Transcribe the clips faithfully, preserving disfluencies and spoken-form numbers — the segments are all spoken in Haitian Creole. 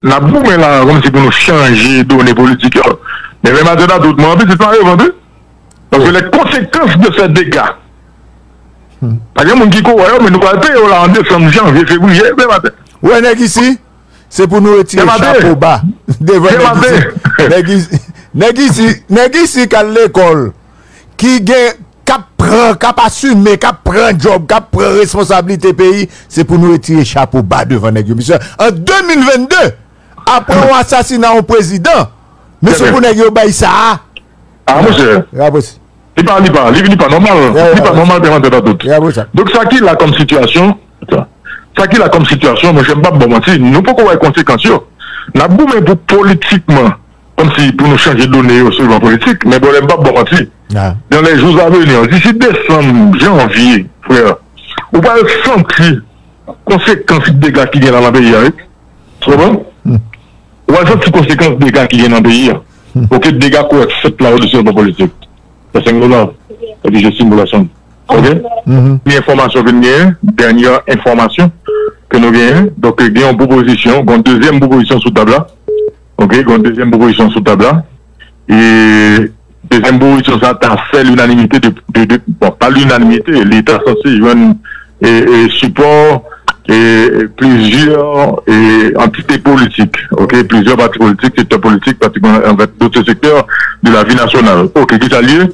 N ap goumen la, kòmsi pou nou chanje done politik yo. Men menm atè nan tout, mwen anpil, se pa yo vant, wi. Paske les conséquences de ces dégâts. Pa gen moun ki ko wè yo, men nou pral peye yo la an desanm, janvye, fevriye, menm atè. Ou wè nèg isi, se pou nou retire chapo ba devan nèg isi. Nèg isi, nèg isi, nèg isi k al lekòl, ki gen, k ap pran, k ap asime, k ap pran djòb, k ap pran responsablite peyi, se pou nou retire chapo ba devan nèg yo. Mesye, an de mil vennde, apre yon asasina yon prezidan, mesye, pou nèg yo bay sa a. Ah, monchè. Li pa, li pa, li, li pa nòmal. Li pa nòmal, pèmantè nan tout. Donk, sa ki la kòm sitiyasyon, sa, sa ki la kòm sitiyasyon, monchè, m p ap ba w manti, nou poko wè konsekans yo. N ap goumen pou politikman, kòmsi pou nou chanje done yo sou plan politik, men pwoblèm, m p ap ba w manti. Dans les jours à venir, d'ici décembre, janvier, frè, ou pral santi konsekans dega ki gen la nan peyi a, wi. Ou konprann? Ou pral santi konsekans dega ki gen nan peyi a. Oke, dega koyòt fèt la odesi nan plan politik. Sa se yon la. Epi Justin Boulasson. Oke? Premye enfòmasyon ke n genyen, dènye enfòmasyon ke nou genyen. Donk, gen yon pwopozisyon, gen yon dezyèm pwopozisyon sou tab la. Oke, gen yon dezyèm pwopozisyon sou tab la. E dezyèm pwopozisyon sa ta fè linanimite de, de, de, bon, pa linanimite, li ta sanse jwenn e, e, sipò e, plizyè e, antite politik, oke, plizyè pati politik, sektè politik, pratikman, anfèt, dòt sektè de la vi nasyonal. Oke, ki sa l ye?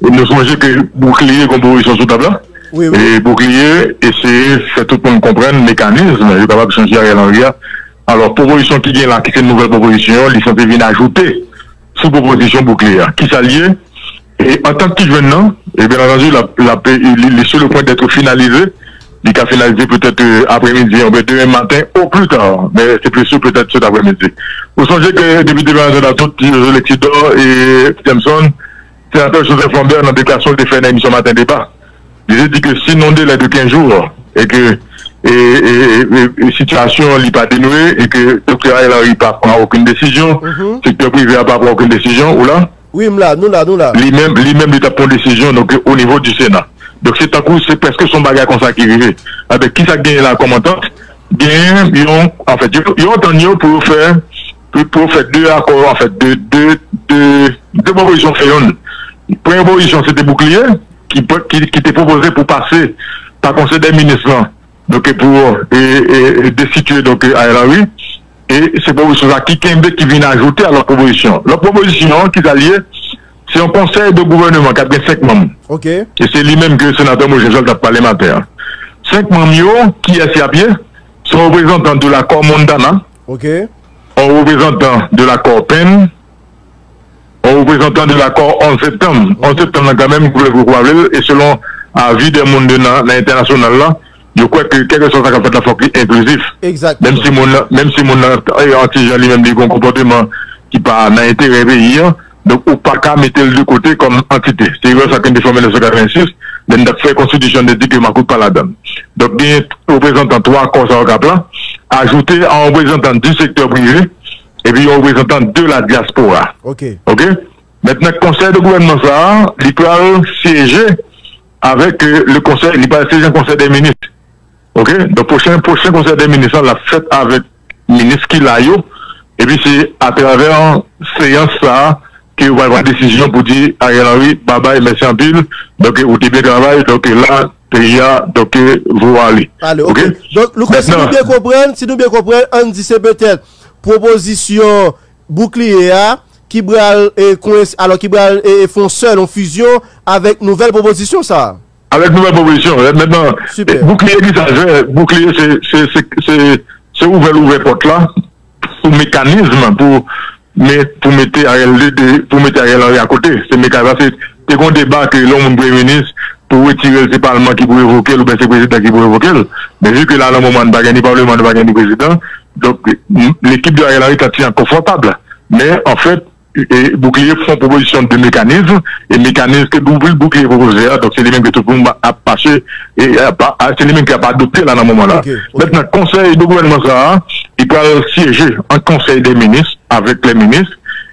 E nou sonje ke Boukliye gen pwopozisyon sou tab la. Wi, wi. E Boukliye eseye fè tout moun konprann mekanizm yo kapab chanje Ariel Henry a. Alò, pwopozisyon ki gen la, ki se nouvèl pwopozisyon an, li sanse vin ajoute sou pwopozisyon Boukliye a. Ki sa l ye? E antan ki jwenn nan, e byen antandi, l ap, l ap, li, li sur le point d'être finalisé. Li ka finalize petèt, euh, aprèmidi, oubyen demen maten, au plus tard. Men se plus sûr peut-être cet après-midi. Ou sonje ke depite Bernadette Latout, José Lexidor e Jameson, senatè Joseph Lambert nan deklarasyon l te fè nan emisyon Maten Deba. Li te di ke si nan yon delè de kenz jou, e ke, e, e, e, e, e sitiyasyon li pa denouye, e ke doktè Ariel Henry pa pran okenn desizyon, sektè prive a pa pran okenn desizyon, ou la? Wi, m la, nou la, nou la. Li menm, li menm, li t ap pran desizyon, donk, o nivo di Sena. Donk, se tankou, se prèske se yon bagay konsa ki rive. Avèk ki sa k genyen la kòm antant? Genyen yon, anfèt, yo, yo antann yo pou yo fè, pou, pou yo fè de akò, anfèt, de, de, de, de pwopozisyon fè yonn. Premye pwopozisyon, se te boukliye, ki, ki, ki te pwopoze pou pase pa Konsèy dè Minis lan, donk, pou, e, e, e, destitiye, donk, Ariel Henry. E se pwopozisyon sa ki kenbe, ki vin ajoute a lòt pwopozisyon. Lòt pwopozisyon an, ki sa l ye? Se yon konsèy de gouvèneman k ap gen senk manm. E se li menm ke senatè Moïse Jean Charles t ap pale maten an. Senk manm yo, kiyès y ap ye? Se yon reprezantan de lakò Montana, yon reprezantan de lakò Penn, yon reprezantan de lakò onz septanm. Onz septanm nan kanmenm, vle ou pa vle l, e selon avi de moun de nan, nan entènasyonal la, yo kwè ke kèlkeswa sa k ap fèt la, fòk li enklizif. Menm si moun nan, menm si moun nan, e, yon ti jan li menm, li gen yon konpòteman ki pa nan enterè peyi a, donk ou pa ka mete l de kote kòm antite. Se erè sa ke n te fè an mil nèf san katrevensis, lè n t ap fè konstitisyon, n te di ke makout pa ladan l. Donk, gen reprezantan twa kò sa yo k ap la, ajoute a yon reprezantan di sektè prive, epi yon reprezantan de la dyaspora. Oke? Mentnan, konsèy de gouvènman sa a, li pral syeje avèk, euh, le konsèy, li pral syeje an konsèy dè minis. Oke? Donk, pwochen, pwochen konsèy dè minis la, l ap fèt avèk minis ki la yo. Epi se atravè seyans sa a ke yo pral pran desizyon pou di Ariel Henry, babay, mèsi anpil. Donk, ou te byen travay. Donk, la, peyi a, donk, vo ale. Ale, oke. Donk, Lucas, si nou byen konprann, si nou byen konprann, ann di se petèt pwopozisyon boukliye a ki pral, e, kwen-, alò, ki pral, e, fè yon sèl, yon fizyon avèk nouvèl pwopozisyon sa a. Avèk nouvèl pwopozisyon. Mentnan, boukliye ki sa l fè? Boukliye se, se, se, se, se ouvè l ouvè pòt la pou mekanizm pou, men, pou mete Ariel de, de, pou mete Ariel Henry akote. Se mekanizm la, se, te gen yon deba ke lè yon moun premye minis, pou retire l, se palman ki pou revoke l, oubyen se prezidan ki pou revoke l. Men vi ke la, nan moman, nou pa gen ni palman, nou pa gen ni prezidan. Donk, m-, lekip de Ariel Henry santi an konfòtab. Men, anfèt, e, Boukliye fè yon pwopozisyon de mekanizm, e mekanizm ke Boukliye pwopoze a, donk se li menm ke tout moun ap mache, e, a, a, se li menm ki ap adopte la nan moman la. Mentnan, konsèy de gouvènman sa a, li pral syeje an konsèy dè minis avèk lè minis,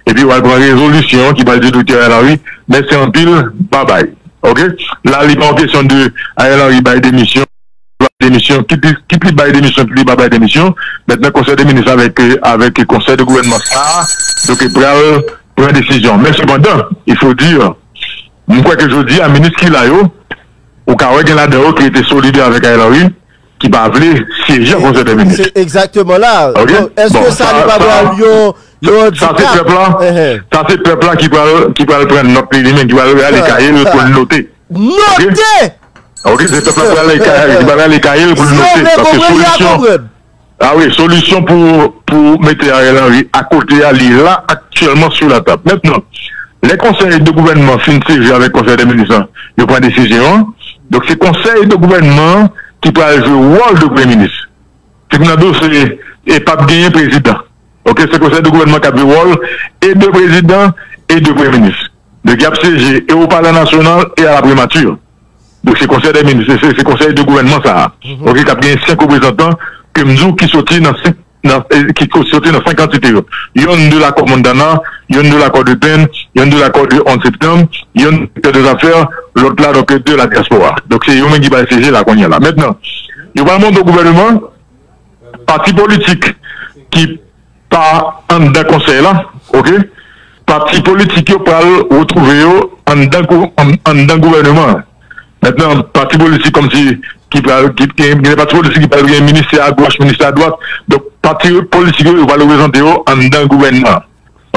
epi yo pral pran rezolisyon ki pral di doktè Ariel Henry, mèsi anpil, babay. Oke? La, li pa yon kesyon de Ariel Henry bay demisyon. demisyon, kit li, kit li bay demisyon, kit li pa bay demisyon. Mentnan, konsèy de minis avèk, euh, avèk konsèy de gouvènman sa a, donk, pral pran desizyon. Men sepandan, il faut dire, m kwè ke jodi a, minis ki la yo, ou ka wè gen ladan yo ki rete solidè avèk Ariel Henry, ki pa vle syeje an konsèy de minis. Se egzakteman la. Ok? Donk, èske sa li pa pral yon, yon andikap? Sa se pèp la. Sa se pèp la ki pral, ki pral pran nòt li, li menm, ki pral rale kaye l pou l note. Note! Ok, se pèp la ki pral rale kaye, ki pral rale kaye l pou l note. Paske solisyon, ah wi, solisyon pou, pou mete Ariel Henry akote a, li la aktyèlman sou latab. Mentnan, lè konsèy de gouvènman fin syeje avèk konsèy de minis lan, yo pran desizyon an. Donk, se konsèy de gouvènman an ki pral jwe wòl de premye minis. Se pou n ap di w, se, e p ap genyen prezidan. Ok, se konsèy de gouvènman k ap jwe wòl e de prezidan e de premye minis. Donk, y ap syeje e o palè nasyonal e a la primati. Donk, se konsèy de minis, se, se, se konsèy de gouvènman sa a. Ok, k ap genyen senk reprezantan ke m di w ki soti nan senk, nan, eh, ki ko-, soti nan senk antite yo. Yonn de lakò Montana, yonn de lakò de Penn, yonn de lakò de onz septanm, yonn de sektè de zafè, lòt la, donk, de la dyaspora. Donk, se yo menm ki pral syeje la kounye a la. Mentnan, yo pral monte yon gouvènman, pati politik ki pa anndan konsèy la, ok? Pati politik yo pral retwouve yo anndan gou-, ann-, anndan gouvènman an. Mentnan, pati politik kòmsi ki pral, ki, ki, gen pati politik ki pral gen ministè a goch, ministè a dwat. Donk, pati politik yo, yo pral reprezante yo anndan gouvènman an.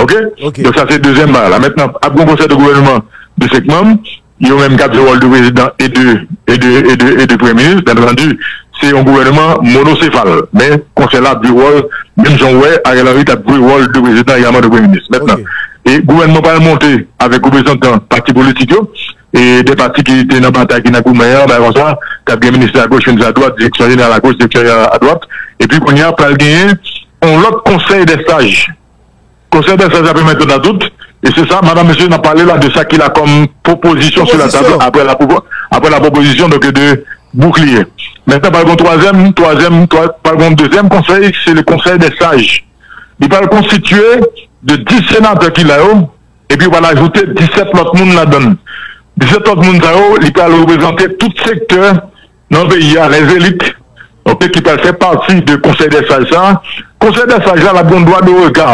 Ok? Ok. Donk, sa se dezyèm bagay la. Mentnan, ap gen konsèy de gouvènman de senk manm, yo menm k ap jwe wòl de prezidan e de, e de, e de, e de premye minis. Byen antandi, se yon gouvènman monosefal. Men, konsèy la ap jwe wòl, menm jan w wè, Ariel Henry t ap jwe wòl de prezidan egalman de premye minis. Mentnan, ok, e gouvènman pral monte avèk reprezantan pati politik yo, e de pati ki te nan batay, ki nan goumen an, bagay konsa, k ap gen ministè a goch, ministè a dwat, direksyon jeneral a goch, direksyon jeneral a dwat. Epi kounye a, pral genyen yon lòt konsèy dè saj. Konsèy dè saj la pèmèt nou tout, e se sa, madanm, mesye, n ap pale la de sa ki la kòm pwopozisyon sou la tab, apre la pwopo-, apre la pwopozisyon, donk, de boukliye. Mentnan, pral gen twazyèm, twazyèm, twa-, pral gen dezyèm konsèy, se le konsèy dè saj. Li pral konstitye de dis senatè ki la yo, epi yo pral ajoute disèt lòt moun ladan l. Disèt lòt moun sa yo, li pral reprezante tout sektè nan peyi a, les élites, ok, ki pral fè pati de konsèy dè saj sa. Konsèy dè saj la, l ap gen dwa de rega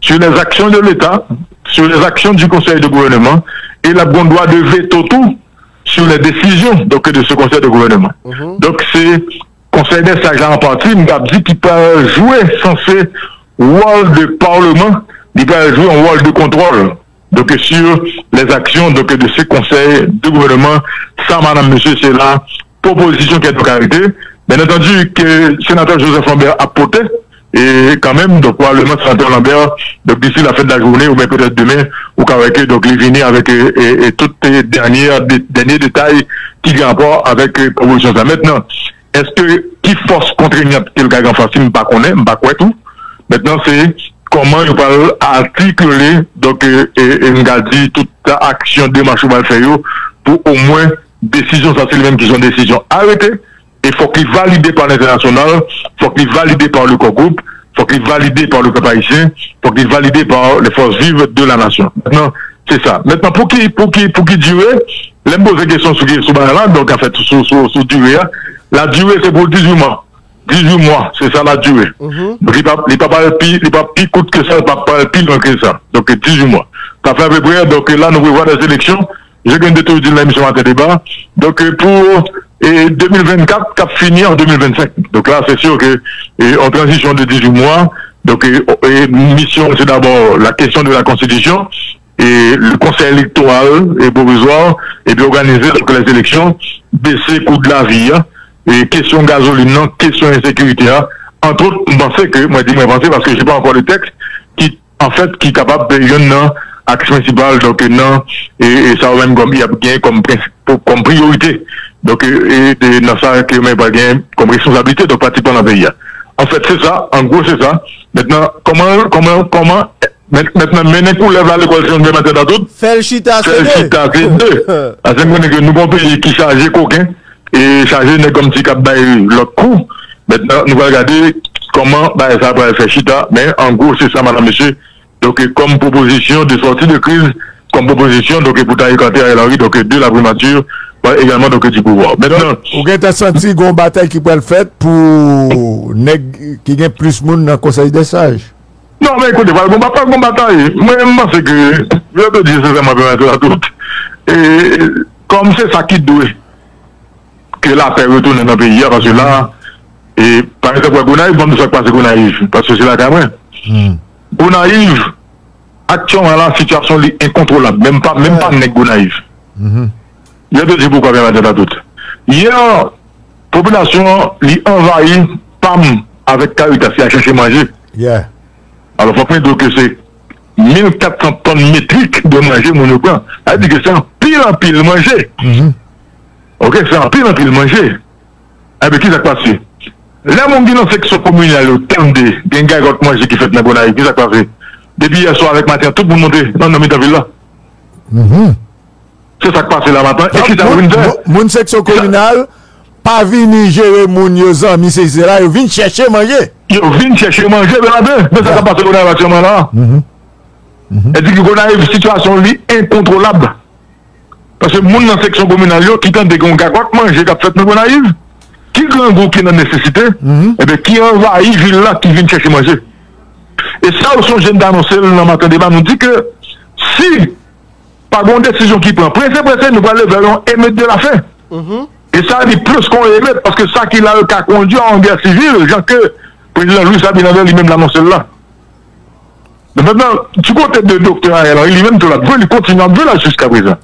sur les actions de l'État, sur les actions du conseil de gouvernement, e l ap gen dwa de veto tou sur les décisions, donc, de ce conseil de gouvernement. Mhm. Donk, se konsèy dè saj la an pati, m t ap di ki pral jwe sanse wòl de palman, li pral jwe yon wòl de kontwòl. Donc, sur les actions, donc, de ce conseil de gouvernement, sa, madanm, mesye, se la pwopozisyon ke nou ka rete. Byen antandi, ke senatè Joseph Lambert ap pote, e kanmenm, donk, pwobableman, senatè Lambert, donk, disi la fen de la jounen, oubyen petèt demen, ou ka wè ke, donk, li vini avèk, e, e, e tout, e, dènye, de, dènye detay ki gen rapò avèk, e, pwopozisyon sa. Mentnan, èske ki fòs kontreyant ke l ka gen anfas li, m pa konnen, m pa kwè tou. Mentnan, se kòman yo pral atikile, donk, e, e, e, m ka di, tout aksyon, demach yo pral fè yo, pou omwen desizyon sa, se li menm ki se yon desizyon arete, e fòk li valide pa lentènasyonal, fòk li valide pa le Core Group, fòk li valide pa le pèp ayisyen, fòk li valide pa les forces vives de la nation. Mentnan, se sa. Mentnan, pou ki, pou ki, pou ki dire, lè m poze kesyon sou, sou bagay la, donk, anfèt, sou, sou, sou dire a, la dire, se pou dizuit mwa. Dizuit mwa, se sa la dire. Mhm. Donk, li pa, li pa pral pi, li pa pi kout ke sa, li pa pral pi lwen ke sa. Donk, dizuit mwa. Sa fè apeprè, donk, la, nou prevwa des élections. Je viens de te dire nan emisyon Maten Deba. Donk, e, pou, e, de mil vennkat, k ap fini an de mil vennsenk. Donk la, se si ke, e, an tranzisyon de dizuit mwa. Donk, e, e, misyon, se dabò la kesyon de la konstitisyon. E le konsèy elektoral e pwovizwa, epi òganize, donk, les élections, bese kou de la vi a, e kesyon gazolin nan, kesyon ensekirite a, entre autres, m panse ke, mwen di mwen panse, paske j'ai pas encore de texte, ki, an fèt, ki kapab youn nan aks prensipal, donk, nan, e, e sa yo menm kòm, y ap gen kòm prens-, kòm priyorite. Donk, e, e, e nan sa ke mwen pral gen kòm responsablite, donk, pratikman nan peyi a. An fèt, se sa, an gwo, se sa. Mentnan, kòman, kòman, kòman Men, mentnan, mennen koulèv la lekòl se yon dèmen tèt a tout. Fè l chita, se de. Fè l chita, se de. Paske m konnen ke nou gon peyi ki chaje koken, e chaje nèg kòmsi k ap bay lòt kou. Mentnan, nou pral gade kòman bagay sa pral fè chita, men an gwo, se sa, madanm, mesye. Donk, kòm pwopozisyon de sòti de kriz, kòm pwopozisyon, donk, pou ta ekate Ariel Henry, donk, de la primati, Egalman donk di pouvwa. Mentnan, ou gentan santi gon batay ki pral fèt pou nèg ki gen plis moun nan konsèy de saj? Non, men ekoute, pral gon batay, gon batay. Mwen, m panse ke, jan te di sensèman, Pè Matè la tout, e, kòm se sa ki dwe, ke lapè retounen nan peyi a, paske la, e, pa egzanp, wè Gonayiv, ban m di sa k pase Gonayiv, paske se lakay mwen. Gonayiv, aktyèlman la, sitiyasyon li enkontwolab, menm pa, menm pa nèg Gonayiv. Yo te di poukwa Pè Matè la tout. Yè, popilasyon an, li anvayi pam avèk Caritas, li al chèche manje. Alò, fòk mwen di w ke se mil kat san tòn metrik de manje moun yo pran. Sa vle di ke se anpil, anpil manje. Ok, se anpil, anpil manje. Enben, ki sa k pase? Lè moun ki nan seksyon kominal yo tande gen gagòt manje ki fèt nan Gonayiv, ki sa k pase? Depi yè swa avèk maten an, tout moun monte nan, nan mitan vil la. Se sa k pase la maten. E ki sa yo vin fè? Moun, moun seksyon kominal pa vini jere moun yo, zanmi, sesi, sela, yo vin chèche manje. Yo vin chèche manje, Bènaden. Men sa k ap pase Gonayiv aktyèlman la. E di ki Gonayiv, sitiyasyon li enkontwolab. Paske moun nan seksyon kominal yo ki tande gen yon gagòt manje k ap fèt nan Gonayiv, ki grangou, ki nan nesesite, enben, ki anvayi vil la, ki vin chèche manje. E sa, ou sonje n te anonse l nan maten deba, nou di ke si pa gen yon desizyon ki pran prese, prese, nou prale vè yon emet de la fen. E sa, li plis ke yon emet, paske sa ki la yo ka kondui a yon gè sivil, jan ke prezidan Luis Abinader li menm l anonse l la. Men mentnan, di kote de doktè Ariel Henry, li menm tou l ap jwe, li kontinye ap jwe la jiska prezan.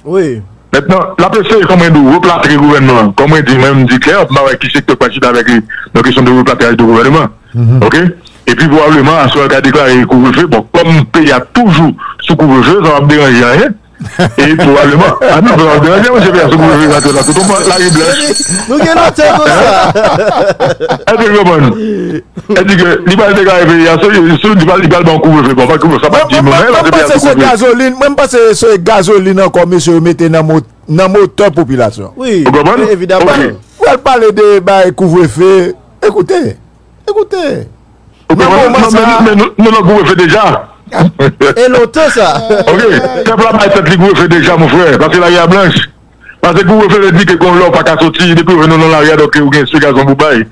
Mentnan, l ap eseye, kòm mwen di w, replatre gouvènman an. Kòm mwen di, mwen m di klè, m pa wè ki sektè k pral chita avèk li nan kesyon de replatraj de gouvènman. Oke? Epi pwobableman, aswè, yo ka deklare kouvrefe. Bon, kòm peyi a toujou sou kouvrefe, sa p ap deranje anyen. E pwobableman, a nou, sa p ap deranje, mesye, peyi a sou kouvrefe, sa te la tout bon, lari blanch. Nou gen lontan konsa. Èske w konprann? E di ke li pral deklare peyi a, se, se, li pral, li pral ban yon kouvrefe. Bon, pa kouvrefe, sa pa di nou anyen, la, se peyi a sou kouvrefe. Mwen, mwen panse se gazolin ankò, mesye, yo mete nan mo-, nan motè popilasyon. Wi, evidaman. Ou pral pale de bay kouvrefe. Ekoute, ekoute. Nan moman sa a, men nou, nou nan kouvrefe deja. E lontan sa. Ok, pèp la bay tèt li kouvrefe deja, mon frè, paske lari a blanch. Paske kouvrefe vle di ke gon lè w pa ka soti, depi w jwenn ou nan lari a, donk ou gen espesyasyon pou bay.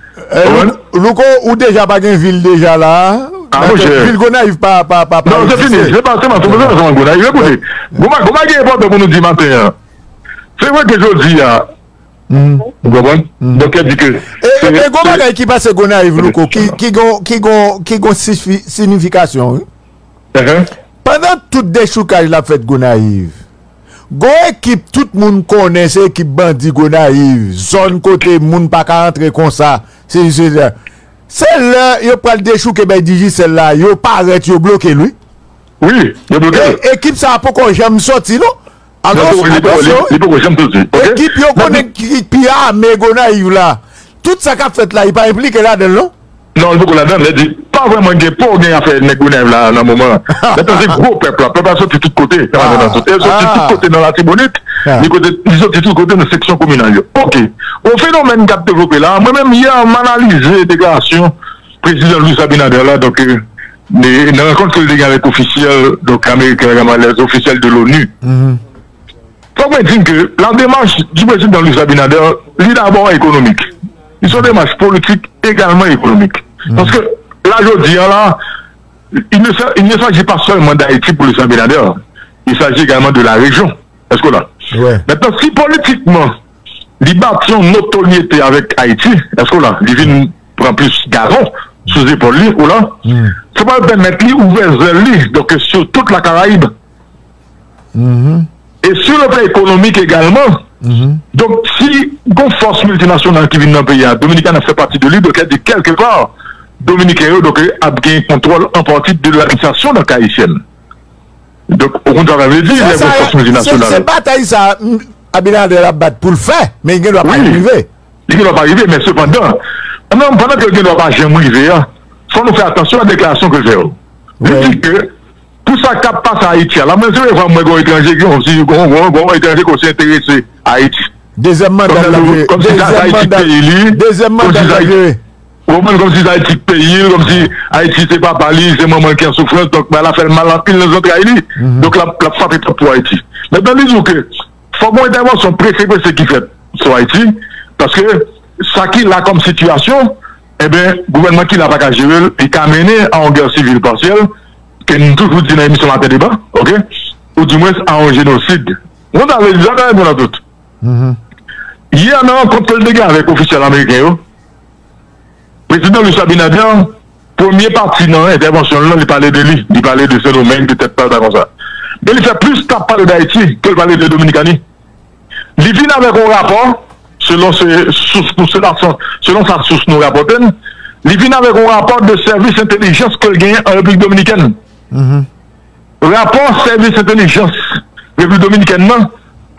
Louko, ou deja pa gen vil deja la. A, monchè. Vil Gonayiv pa, pa, pa, pa egziste. Non, se fini. Se pa, se pa, se pa sèlman Gonayiv. Ekoute, gon bagay ki enpòtan pou nou di maten an. Se vre ke jodi a, ou konprann? Donk, sa di ke e, e, e gon bagay ki pase Gonayiv, Louko, ki, ki gon, ki gon, ki gon sifi-, siyifikasyon, wi. Pandan tout dechoukaj la fèt Gonayiv, gon ekip tout moun konnen se ekip bandi Gonayiv, zòn kote moun pa ka antre konsa, se, se, se lè yo pral dechouke bay Digicel la, yo parèt, yo bloke l, wi. Wi, yo bloke l. E, ekip sa a poko janm soti, non. Alò, li poko, li, li poko janm soti, ok? Ekip yo konnen ki pi ame Gonayiv la. Tout sa k ap fèt la, li pa enplike ladan l, non? Non, li poko ladan l. Lè di, pa vrèman gen, pa gen afè nèg Gonayiv la nan moman an. Mentnan, se gwo pèp la. Pèp la soti tout kote. E soti tout kote nan Latibonit. Li kote, li soti tout kote nan seksyon kominal yo. Ok. Yon fenomèn k ap devlope la. Mwen menm, yè, m analize deklarasyon prezidan Luis Abinader la, donk, e, nan rankont ke l te gen avèk ofisyèl, donk, ameriken, les officiels de l'ONU. Fòk mwen di n ke la demach du président Luis Abinader, li dabò ekonomik. Li se yon demach politik, egalman ekonomik. Paske la, jodi a la, il ne s'a-, il ne s'agit pas seulement d'Haïti pour Luis Abinader. Il s'agit également de la région. Èske w la? Mentnan, si politikman, li bati yon notoryete avèk Ayiti, èske w la? Li vin pran plis galon sou zepòl li, ou la? Sa pral pèmèt li ouvè zèl li, donk, sou tout la Karayib. E sou le plan ekonomik egalman, donk, si gon fòs miltinasyonal ki vin nan peyi a, Dominikani ap fè pati de li, donk, sa di, kèlke pa, Dominiken yo, donk, ap gen kontwòl an pati de ladministrasyon, donk, ayisyèn. Donk, ou konn sa sa vle di, lè gon fòs miltinasyonal. Se batay sa, m, Abinader ap bat pou l fè, men li gen dwa pa rive. Li gen dwa pa rive, men sepandan, pandan, pandan ke l gen dwa pa janm rive a, fò nou fè atansyon a deklarasyon ke l fè yo. Li di ke pou sa k ap pase Ayiti a, la, mwen se premye fwa m wè gon etranje ki, kòmsi, gon, gon, gon etranje kòmsi enterese Ayiti. Dezyèm manda l ap jere. Kòmsi sa, sa Ayiti peyi li. Dezyèm manda l ap jere. Ou konprann, kòmsi sa Ayiti peyi l, kòmsi Ayiti se papa li, se manman l ki an soufrans, donk bagay la fè l mal anpil nan zantray li. Donk l ap, l ap frape tanp pou Ayiti. Mentnan, li di w ke fòk gon entèvansyon prese, prese ki fèt. sou Ayiti, paske sa ki la kòm sitiyasyon, enben, gouvènman ki la pa ka jere l, li ka mennen a yon gè sivil pasyèl, ke nou toujou di nan emisyon Maten Deba, oke? Oudimwens a yon jenosid. Gonzalez, sa ka reponn a tout. Yè, nan rankont ke l te gen avèk ofisyèl ameriken yo, Prezidan Luis Abinader, premye pati nan entèvansyon l lan, li pale de li. Li pale de Sendomeng, de tèt pa l, bagay konsa. Men li fè plis tan ap pale d Ayiti ke l pale de Dominikani. Li vin avèk yon rapò, selon se sous nou, selon sa, selon sa sous nou rapòte n, li vin avèk yon rapò de sèvis entèlijans ke l genyen an Repiblik Dominikèn. Rapò sèvis entèlijans Repiblik Dominikèn nan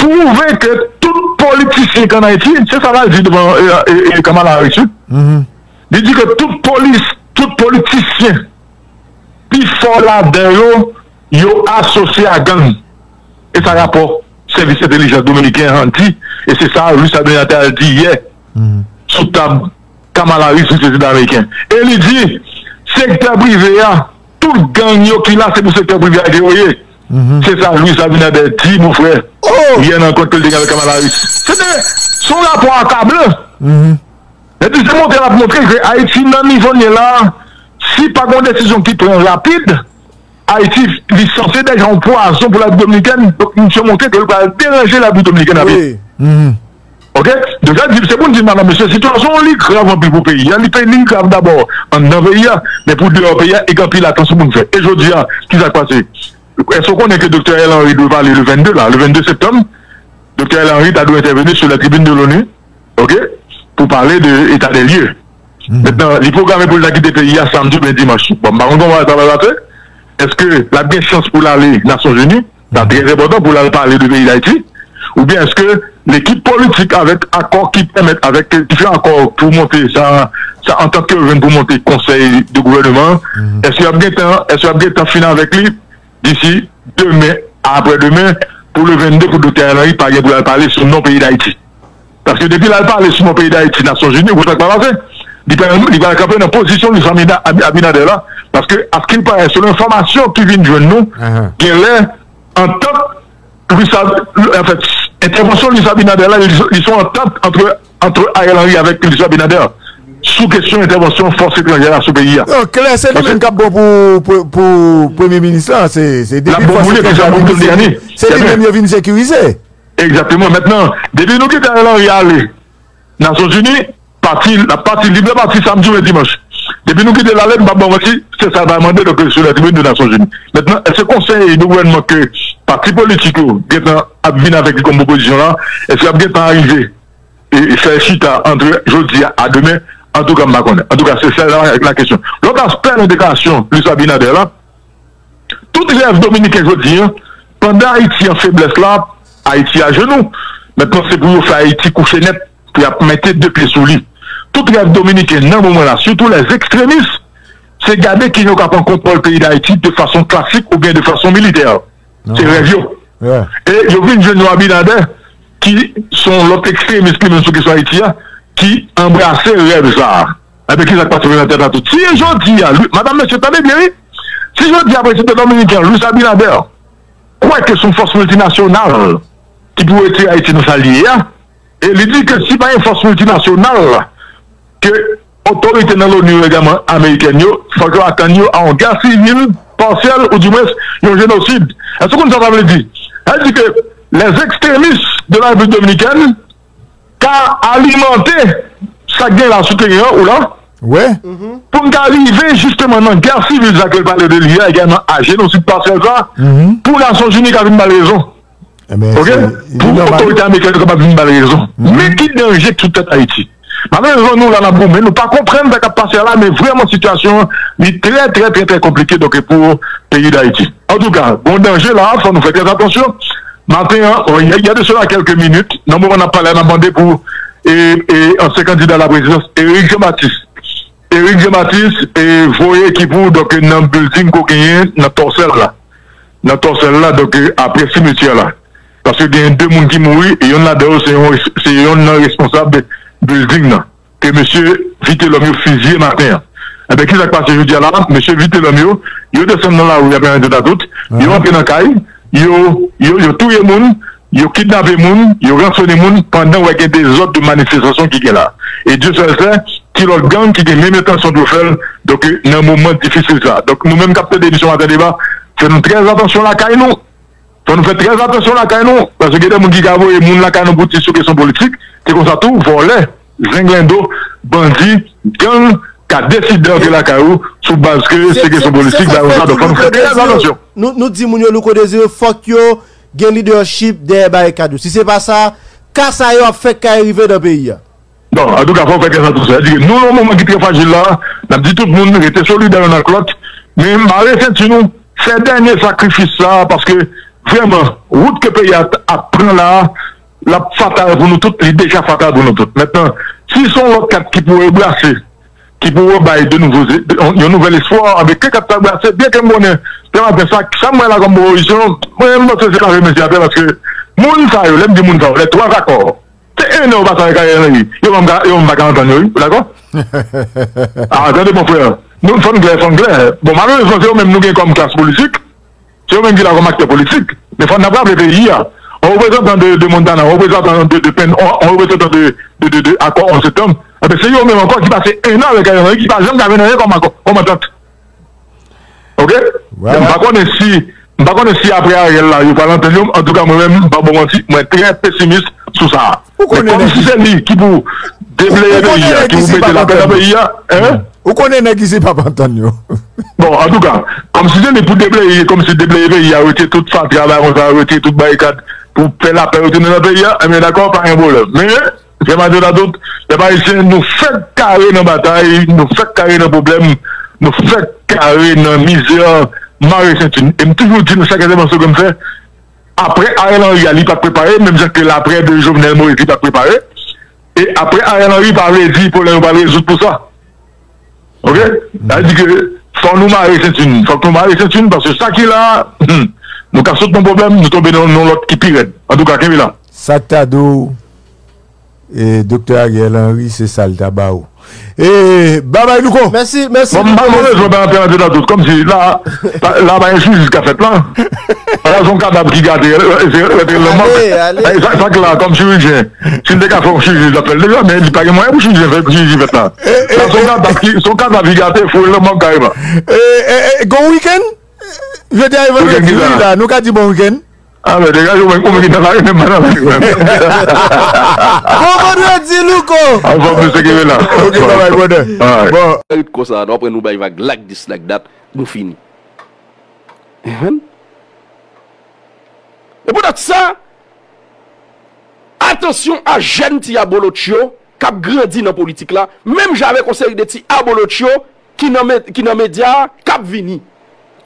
pwouve ke tout politisyen k ann Ayiti, se sa l al di devan e, e, e, Kamala Harris, wi. Li di ke tout polis, tout politisyen, pifò ladan yo, yo asosye a gang. E sa rapò sèvis entèlijans dominiken an di, e se sa Luis Abinader al di yè sou tab Kamala Harris, prezidan ameriken. E li di, sektè prive a, tout gang yo ki la, se pou sektè prive a ke yo ye. Se sa Luis Abinader di, mon frè. Yè nan rankont ke l te gen avèk Kamala Harris. Se te, se yon rapò akablan. Epi se montre l ap montre ke Ayiti nan nivo l ye la, si pa gen yon desizyon ki pran rapid, Ayiti, li sanse deja yon pwazon pou Repiblik Dominikèn. Donk, misye montre ke l pral deranje Repiblik Dominikèn anpil. Oke? Deja, di, se pou n di, madanm, mesye, sitiyasyon an li grav anpil pou peyi a. Li, pe- li grav dabò anndan peyi a, men pou deyò peyi a, e gen anpil atansyon pou n fè. E jodi a, ki sa k pase? Èske w konnen ke Doktè Ariel Henry dwe pale le vennde la, le vennde septanm? Doktè Ariel Henry ta dwe entèveni sou la tribune de l'ONU, oke, pou pale de eta de lye. Mentnan, li pwograme pou l ta kite peyi a samdi oubyen dimanch. Bon, m pa konn kòman sa va pase. Èske l ap gen chans pou l ale Nasyonzini? Sa trè enpòtan pou l al pale de peyi Dayiti. Oubyen èske lekip politik avèk akò ki pèmèt, avèk, ki fè akò pou monte sa, sa antant ke yo jwenn pou monte konsèy de gouvèneman an, èske y ap gentan, èske y ap gentan fin avèk li disi demen, aprè demen, pou le vennde, pou Doktè Ariel Henry pa gen pou l al pale sou non peyi Dayiti? Paske depi l al pale sou non peyi Dayiti, Nasyonzini, ou konn sa k pral pase? Li pral, li pral kanpe nan pozisyon Luis Abina- Abi- Abinader la, paske, askilparè, selon enfòmasyon ki vin jwenn nou, genlè, antant Luis Ab- anfèt, entèvansyon Luis Abinader la, li, li se yon antant ant, ant Ariel Henry avèk Luis Abinader sou kesyon entèvansyon fòs etranjè la sou peyi a. Non, klè, se li menm k ap bon pou, pou, pou premye minis la. Se, se depi fòs etranjè a vin, se li menm yo vin sekirize. Egzakteman. Mentnan, depi nou kite Ariel Henry ale Nasyonzini, pati, l ap pati, li dwe pati samdi oubyen dimanch. Depi nou kite l ale, m p ap ba w manti, se sa l va mande, donk, sou la tribune de Nasyonzini. Mentnan, èske konsèy de gouvènman ke pati politik yo gentan ap vin avèk li kòm pwopozisyon la, èske y ap gentan arive e, e fè chita ant jodi a, a demen? Antouka, m pa konnen. Antouka, se sa la, la kesyon. Lòt aspè nan deklarasyon Luis Abinader la, tout rèv dominiken jodi a, pandan Ayiti an feblès la, Ayiti ajenou. Mentnan, se pou yo fè Ayiti kouche nèt, pou y ap mete de pye sou li. Tout rèv dominiken nan moman la, sitou lè ekstremis, se gade kijan yo ka pran kontwòl peyi Dayiti de fason klasik oubyen de fason militè. Se rèv yo. E yo vin jwenn yon Abinader ki se yon lòt ekstremis li menm sou kesyon Ayiti a, ki anbrase rèv sa a. Ebyen, ki sa k pase nan tèt a tout? Si jodi a, Lwi- madanm, mesye, tande byen, wi. Si jodi a, prezidan dominiken an, Luis Abinader, kwè ke se yon fòs miltinasyonal ki pou retire Ayiti nan sa l ye a, e li di ke si pa gen fòs miltinasyonal ke otorite nan l'ONU yo egalman amerikèn yo, fòk yo atann yo a yon gè sivil pasyèl oudimwens yon jenosid. Èske w konn sa sa vle di? Sa vle di ke les extrémistes de la République dominicaine ka alimante sa k gen la sou teren an, ou la? Wi. Pou n ka rive jisteman nan gè sivil sa ke l pale de li a, egalman a jenosid pasyèl sa, pou Nasyonzini ka vin ba l rezon. Oke? Pou otorite amerikèn yo kapab vin ba l rezon. Men ki danje k sou tèt Ayiti. Malerezman, nou la n ap goumen, nou pa konprann sa k ap pase a la, men vrèman sitiyasyon an, li trè, trè, trè, trè konplike, donk, pou peyi Dayiti. Antouka, gon danje la, fò nou fè trè atansyon. Maten an, il y a de cela quelques minutes, nan moman n ap pale a, n ap mande pou, e, e, ansyen kandida la prezidans, Eric Jean Baptiste. Eric Jean Baptiste, e, voye ekip ou, donk, nan building ke w genyen nan Tòsèl la. Nan Tòsèl la, donk, e, aprè simetyè la. Paske genyen de moun ki mouri, e yonn ladan yo, se yon, se yonn nan responsab building nan. Ke mesye Vitelhomme yo fizye maten an. Enben, ki sa k pase jodi a la? Mesye Vitelhomme yo, yo desann nan lari a, pèmèt yo ta tout, yo antre nan kay, yo, yo, yo touye moun, Yo kidnape moun, yo ransone moun pandan wè gen dezòd de manifestasyon ki gen la. E Dye sèl sè, ki lòt gang ki gen menm entansyon pou yo fè l, donk, nan moman difisil sa. Donk, nou menm k ap tande emisyon Maten Deba, fè nou trè atansyon lakay nou. Fò nou fè trè atansyon lakay nou, paske gen de moun ki ka voye moun lakay nou pou di sou kesyon politik, se konsa tou, vòlè, zenglendo, bandi, gang, ka deside antre lakay ou sou baz ke se kesyon politik, bagay konsa. Donk, fò nou fè trè atansyon. Nou, nou di moun yo Louko Désiré, fòk yo gen leadership dèyè barikad yo. Si se pa sa, ka sa yo ap fèk kay rive nan peyi a. Bon, antouka, fò w fè kè sa tou sèl. Di ke nou, nan moman ki trè frajil la, n ap di tout moun rete solidè youn ak lòt, men mare senti nou, fè dènye sakrifis sa, paske vrèman, wout ke peyi a ap pran la, l ap fatal pou nou tout, li deja fatal pou nou tout. Mentnan, si se yon lòt kat ki pou rebrase, ki pou rebay de nouvo, yon nouvèl espwa, anben ke kat sa brase, byen ke m konnen, se maten sa, sa m wè la kòm pwopozisyon, mwen, m panse se lave men se atè, paske moun sa yo, lè m di moun sa yo, les trois accords, Se en an yo pase avèk Ariel Henry. Yo menm, yo menm pa ka antann yo, wi. Ou dakò? Ah, tande, mon frè. Nou, fò n klè, fò n klè. Bon, malerezman, se yo menm nou gen kòm klas politik. Se yo menm ki la kòm aktè politik. Men fò n ap raple peyi a. Yon reprezantan de, de Montana, yon reprezantan de, de Penn, yon, yon reprezantan de, de, de, de Akò onz septanm. Enben, se yo menm ankò ki pase en an avèk Ariel Henry, ki pa janm ka jwenn anyen kòm akò, kòm antant. Ok? M pa konnen si, m pa konnen si apre Ariel la, yo pral antann yo. Antouka, mwen menm, m pa ba w manti, mwen trè pesimis sou sa a. Men kòm si se li ki pou debleye peyi a, ki pou mete lapè nan peyi a, en? Ou konnen nèg ki se p ap antann yo. Bon, antouka, kòm si se li pou debleye, kòm si debleye peyi a, retire tout fatra, bagay konsa, retire tout barikad, pou fè lapè retounen nan peyi a, enben dakò, pa gen pwoblèm. Men, Frè m a di w la tout, pèp ayisyen, nou fèk kare nan batay, nou fèk kare nan pwoblèm, nou fèk kare nan mizè, mare senti n. E m toujou di nou chak entèvansyon ke m fè, apre Ariel Henry a, li pa t prepare, menm jan ke l apre de Jovenel Moïse, li pa t prepare. E apre Ariel Henry, pa vle di pwoblèm yo pral rezoud pou sa. Ok? Sa vle di ke fò nou mare senti n. Fòk nou mare senti n, paske sa ki la, hmm, nou ka sot nan pwoblèm, nou tonbe nan yon lòt ki pi rèd. Antouka, kenbe la. Sa k ta di w, e, Doktè Ariel Henry, se sa l ta ba w. E, babay Louko! Mèsi, mèsi. Bon, m pa malezman pa antre nan deba tout, kòmsi la, la pa gen chirurji k ap fèt la. Ala se yon kadav ki gate, se rete lanmò. Sa k la, kòm chirijyen, si m te ka fè yon chiriji, m t ap fè l deja, men li pa gen mwayen pou chiriji fèt la. Sa se yon kadav ki, se yon kadav ki gate, foure lanmò kareman. Gon wikenn? Jodi a e vandredi wi la, nou ka di bon wikenn. A men degaje w menm, ou menm ki nan lari menm, m pa nan lari menm. Bon vandredi Louko. Anfòm mesye, kenbe la. Ok, babay brother. Bon. Ret konsa, nou aprann nou bay vag like this like that, nou fini. Enhen. E poutèt sa, atansyon a jèn ti abolotcho k ap grandi nan politik la, menm jan avèk yon seri de ti abolotcho ki nan, ki nan medya a, k ap vini.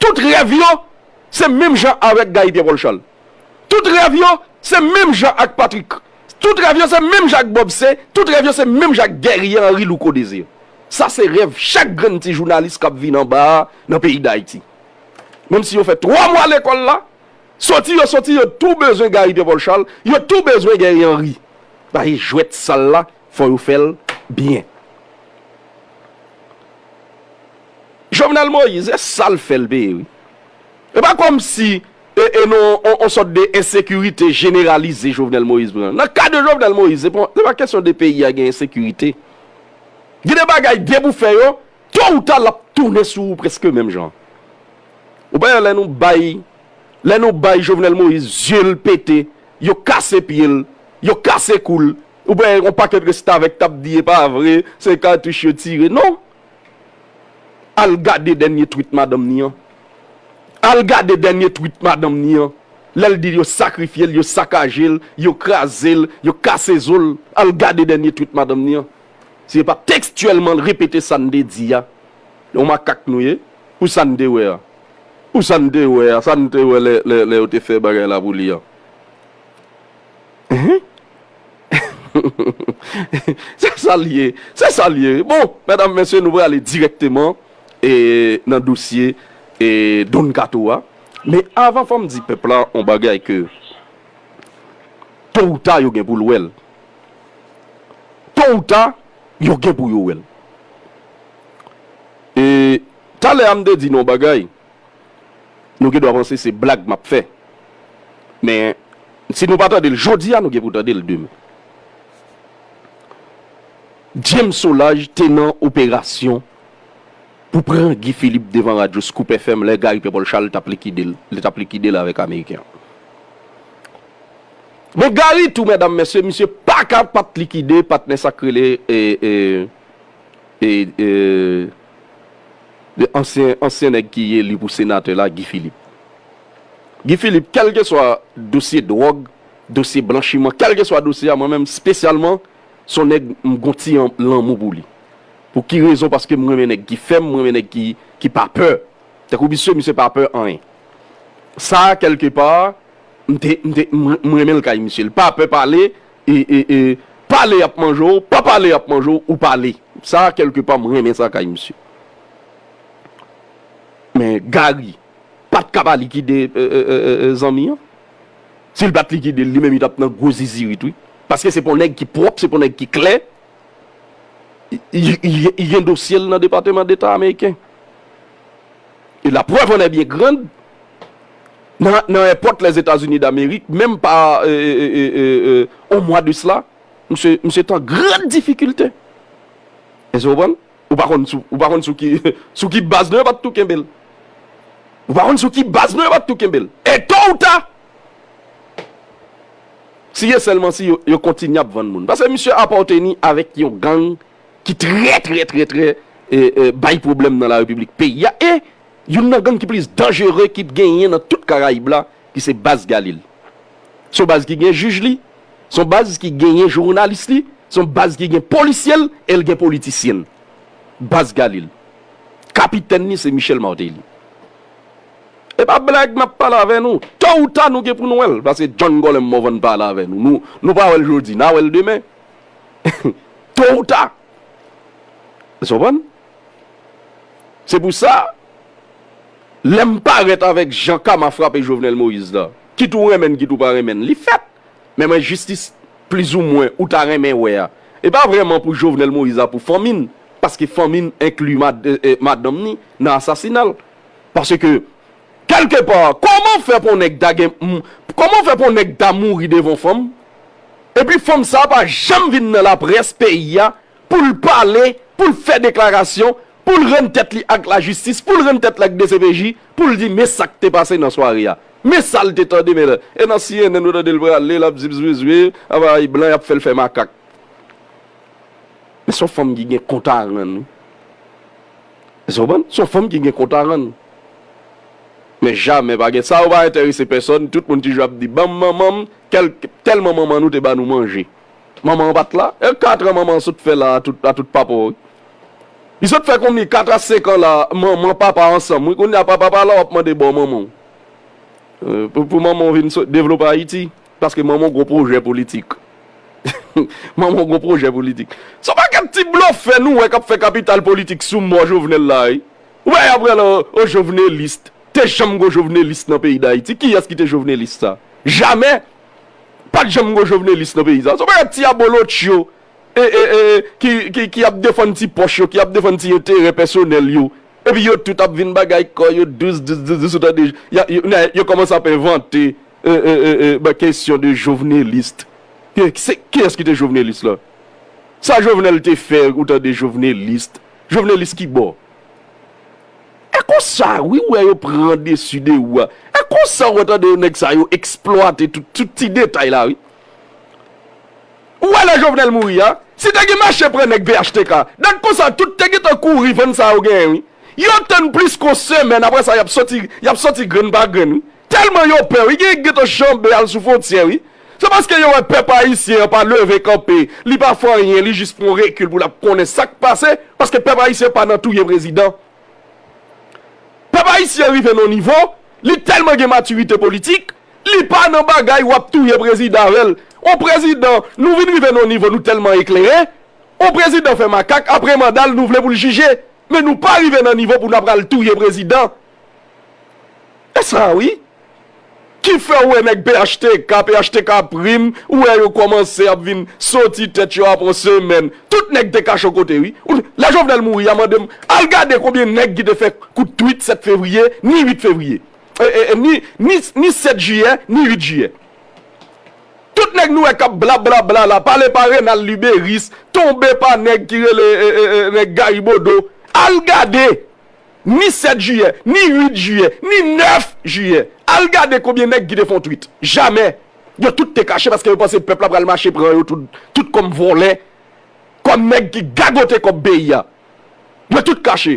Tout rèv yo, se menm jan avèk Guy Pierre Paul Charles. Tout rèv yo, se menm jan ak Patrick. Tout rèv yo, se menm jan ak Bob C. Tout rèv yo, se menm jan ak Guerrier Henry Louko Désir. Sa se rèv chak grenn ti jounalis k ap vin anba a nan peyi Dayiti. Menm si yo fè twa mwa lekòl la, soti yo soti, yo tou bezwen Guerrier Pierre Paul Charles, yo tou bezwen Guerrier Henry. Paske jwèt sal la, fò yo fè l byen. Jovenel Moïse, e sa l fè l peye, wi. E pa kòmsi e, e nan yon, yon sòt de ensekirite jeneralize Jovenel Moïse pran. Nan ka de Jovenel Moïse, se pa, se pa kesyon de peyi a gen ensekirite. Gen de bagay depi w fè yo, to ou ta l ap tounen sou ou prèske menm jan. Ou pa wè lè nou bay, lè nou bay Jovenel Moïse zye l pete, yo kase pye l, yo kase kou l. Ou pa wè yon pakèt restavèk t ap di e pa vre, se katouch yo tire. Non. Al gade dènye tweet madanm ni an. Al gade dènye tweet madanm ni an. Lè l di yo sakrifye l, yo sakaje l, yo kraze l, yo kase zo l. Al gade dènye tweet madanm ni an. Si se pa tekstyèlman l repete sa n te di a, yon makak nou ye. Pou sa n te wè a. Pou sa n te wè a, sa n te wè lè, lè, lè yo te fè bagay la pou li a. Enhen. Se sa l ye. Se sa l ye. Bon, medam, mesye, nou prale dirèkteman e, nan dosye e, Don Kato a. Men avan, fò m di pèp la yon bagay ke to ou ta, yo gen pou l wè l. To ou ta, yo gen pou yo wè l. E talè a, m te di nou yon bagay. Nou gen dwa panse se blag m ap fè. Men, Si nou pa tande l jodi a, nou gen pou tande l demen. James Solages te nan operasyon pou pran Guy Philippe devan radyo Scoop F M lè Gary Pierre Paul Charles t ap likide l, li t ap likide l avèk Ameriken an. Men Gary tou, medam, mesye, misye pa ka pa t likide patnè sa k rele e, e, e, e, de ansyen, ansyen nèg ki eli pou senatè la, Guy Philippe. Guy Philippe, kèlkeswa dosye dwòg, dosye blanchiman, kèlkeswa dosye a, mwen menm, espesyalman, se yon nèg m gon ti an- lanmou pou li. Pou ki rezon? Paske m renmen nèg ki fèm, m renmen nèg ki, ki pa pè. Tankou misye, misye pa pè anyen. Sa, kèlkepa, m te, m te, m, m renmen l kay misye. L pa pè pale, e, e, e, pale y ap manje w, pa pale y ap manje w, ou pale. Sa, kèlkepa, m renmen sa kay misye. Men Gary pa t ka pa likide e, e, e, e, e, zanmi an. Si l pa t likide l, li menm li t ap nan gwo zizirit, wi. Paske se pa yon nèg ki pwòp, se pa yon nèg ki klè. Li, li, li, li gen dosye l nan Depatman Deta ameriken. E la preuve en est bien grande, nan, nan airport Lèzetazini Damerik, menm pa e, e, e, e, e, e, on mwa de sela, misye, misye te an gran difikilte. Èske w konprann? Ou pa konn sou, ou pa konn sou ki, sou ki baz non yo pa t tou kenbe l. Ou pa konn sou ki baz non yo pa t tou kenbe l. E to ou ta, si e sèlman si yo, yo kontinye ap vann moun. Paske misye apateni avèk yon gang ki trè, trè, trè, trè e, e, bay pwoblèm nan larepiblik peyi a. E youn nan gang ki plis danjere ki genyen nan tout Karayib la, ki se Baz Galil. Se yon baz ki gen jij li, se yon baz ki genyen jounalis li, se yon baz ki gen polisye l, e l gen politisyen l. Baz Galil. Kapitèn li se Michel Martelly. E pa blag m ap pale avè nou. To ou ta nou gen pou nou wè l. Paske John Gollum Morvan pale avè nou. Nou, nou pa wè l jodi, n a wè l demen. To ou ta. Ou konprann? Se pou sa, lè m parèt avèk jan kama frape Jovenel Moïse la, kit ou renmen l, kit ou pa renmen l, li fèt. Men mwen jistis plizoumwen ou ta renmen wè a, e pa vrèman pou Jovenel Moïse a, pou fanmi n, paske fanmi n enkli mad, e, e, madanm ni nan asasina l. Paske, kèlkepa, kòman fè pou yon nèg ta gen, m, kòman fè pou yon nèg ta mouri devan fanm, epi fanm sa a pa janm vin nan laprès peyi a, pou l pale, pou l fè deklarasyon, pou l rann tèt li ak lajistis, pou l rann tèt li ak D C P J, pou l di, men sa k te pase nan sware a. Men sa l te tande, men, e nan C N N, ou tande l prale, l ap zip zwizwi, avay blan, y ap fè l fè makak. Men se yon fanm ki gen kont a rann, wi. Ou konprann? Se yon fanm ki gen kont a rann. Men jamè pa gen sa, ou pa enterese pèsòn, tout moun toujou ap di, ban m manman m, kèl, tèlman manman nou te ba nou manje. Manman an pa t la. E katran manman an sot fè la a tout, a tout papa w, wi. Li sot fè konbyen, kat a senk an la, manman, papa ansanm, wi. Kounye a, papa pa la, w ap mande bò manman w. E, pou, pou manman w vin so, devlope Ayiti, paske manman w gwo pwojè politik. Manman w gwo pwojè politik. Se yon pakèt ti blofè nou wè k ap fè kapital politik sou mò Jovenel la, wi. Ou wè, y ap rele w, w jovenelis. Te janm gwo jovenelis nan peyi Dayiti. Kiyès ki te jovenelis sa? Jamè. Pa t janm gwo jovenelis nan peyi sa. Se yon pakèt ti abolotcho, e, e, e, ki, ki, ki ap defann ti pòch yo, ki ap defann ti enterè pèsonèl yo. Epi yo tout ap vin bagay kò yo dous, dous, dous, dous, ou tande, y a, yo, yo kòmanse ap envante, e, e, e, e, ben, kesyon de jovenelis. Ki, se, kiyès ki te jovenelis la? Sa Jovenel te fè, ou tande jovenelis? Jovenelis ki bò? E konsa, wi, ou wè yo pran desi de ou a. E konsa, ou wè tande nèg sa yo eksplwate tout, tout ti detay la, wi. Ou wè lè Jovenel mouri a, si te gen mache pran nèg P H T K, dat konsa tout te gentan kouri vann sa yo genyen, wi. Yo tann plis ke yon semèn, apre sa, y ap soti, y ap soti grenn pa grenn, wi. Tèlman yo pè, wi, gen, gentan janbe al sou fwontyè, wi. Se paske yo wè pèp ayisyen an pa leve kanpe, li pa fè anyen, li jis pran rekil pou l ap konnen sa k pase, paske pèp ayisyen pa nan touye prezidan. Pèp ayisyen rive nan yon nivo, li tèlman gen matirite politik, li pa nan bagay w ap touye prezidan avè l. On prezidan, nou vin rive nan yon nivo, nou tèlman eklere, on prezidan fè makak, apre manda l, nou vle pou l jije. Men nou pa rive nan nivo pou n ap pral touye prezidan. E sa, wi. Ki fè w wè nèg P H T K, P H T K prim, ou wè yo kòmanse ap vin soti tèt yo apre yon semèn. Tout nèg te kache yon kote, wi. Ou, lè Jovenel mouri a, mande m, al gade konbyen nèg ki te fè kout twit sèt fevriye, ni uit fevriye. E, e, e, ni, ni, ni sèt jiyè, ni uit jiyè. Nèg nou wè k ap blablabla la, pale pa Renald Liberis, tonbe pa nèg ki rele e, e, e, nèg Gary Bodeau. Al gade, ni sèt jiyè, ni uit jiyè, ni nèf jiyè. Al gade konbyen nèg ki te fè yon tweet. Jamè. Yo tout te kache paske yo panse pèp la pral mache pran yo tout, tout kòm vòlè, kòm nèg ki gagote kòb peyi a. Yo tout kache.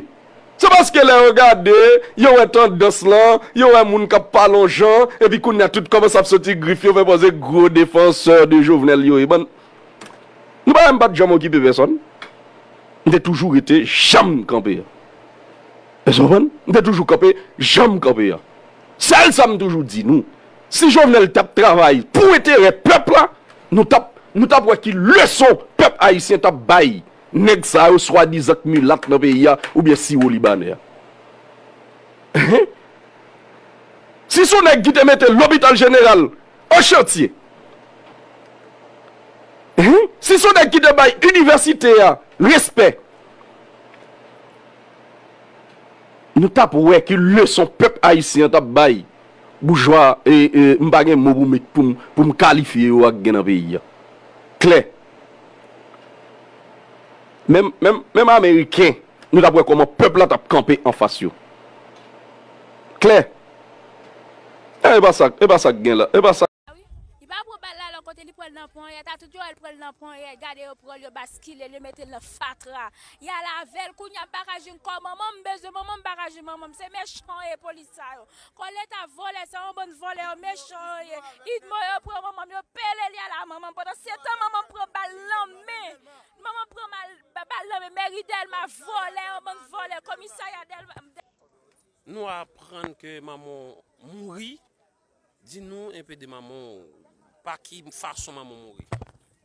Se paske lè yo gade, yo wè tandans lan, yo wè moun k ap pale yon jan, epi kounye a tout kòmanse ap soti grif yo, fè poze gwo defansè de Jovenel yo ye. Bann, nou pa wè m pa t janm okipe pèsòn. M te toujou rete jan m kanpe a. Èske w konprann? M te toujou kanpe jan m kanpe a. Sèl sa m toujou di nou, si Jovenel t ap travay pou enterè pèp la, nou t ap, nou t ap wè ki leson pèp ayisyen t ap bay nèg sa yo swadizan k milat nan peyi a oubyen siwo libanè a. Si se yon nèg ki te mete lopital jeneral an chantye, si se yon nèg ki te bay inivèsite a respè, nou t ap wè ki leson pèp ayisyen an t ap bay boujwa, e, e, m pa gen mo pou met pou m, pou m kalifye yo ak gen nan peyi a. Klè. Menm, menm, menm Ameriken, nou t ap wè kòman pèp la t ap kanpe anfas yo. Klè. E pa sa, e pa sa k gen la, e pa sa. Wi. Li pa pran bal la lòt kote, li pran l nan ponyèt. A tout yo wè l pran l nan ponyèt. Gade yo pran l, yo baskile l, yo mete l nan fatra. Y al avè l, kounye a m pa ka jwenn kò manman m, m bezwen manman m, m pa ka jwenn manman m. Se mechan yo ye, polis sa yo. Kòlèt a vòlè, se yon bann vòlè yo, mechan yo ye. Idmo yo pran manman m, yo pele l, y al a manman m. Pandan se tan, manman m pran bal nan men. Manman m pran mal, ba-, bal nan men. Mèri Dèlma vòlè, yon bann vòlè. Komisarya Dèlma. Nou aprann ke manman w mouri. Di nou enpe de manman w, pa ki fason manman w mouri.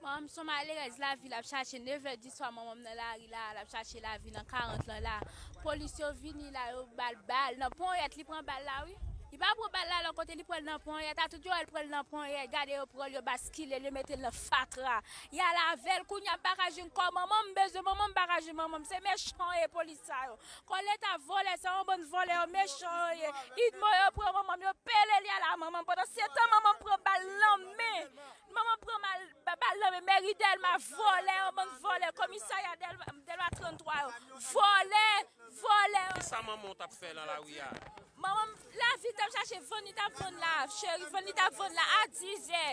Manman m se yon malerèz lavi l ap chache. Nevè di swa, manman m nan lari la, l ap chache lavi nan karant lan la. Polis yo vini la, yo ba l bal nan ponyèt, li pran bal la, wi. Li pa pran bal la lòt kote, li pran l nan ponyèt. A tout yo wè l pran l nan ponyèt. Gade yo pran l, yo baskile l, yo mete l nan fatra. Y al avè l, kounye a m pa ka jwenn kò manman m, m bezwen manman m, m pa ka jwenn manman m. Se mechan yo ye, polis sa yo. Kòlèt a vòlè, se yon bann vòlè yo, mechan yo ye. Idmo yo pran manman m, yo pele l, y al a manman m. Pandan se tan, manman m pran bal nan men. Manman m pran mal, ba-, bal nan men. Mèri Dèlma vòlè, yon bann vòlè. Komisarya Dèlma, Dèlma tranntwa yo. Vòlè, vòlè. Kisa manman w t ap fè nan lari a? Manman m, lavi l t ap chache, vann li t ap vann la, cheri, vann li t ap vann la, a dizè.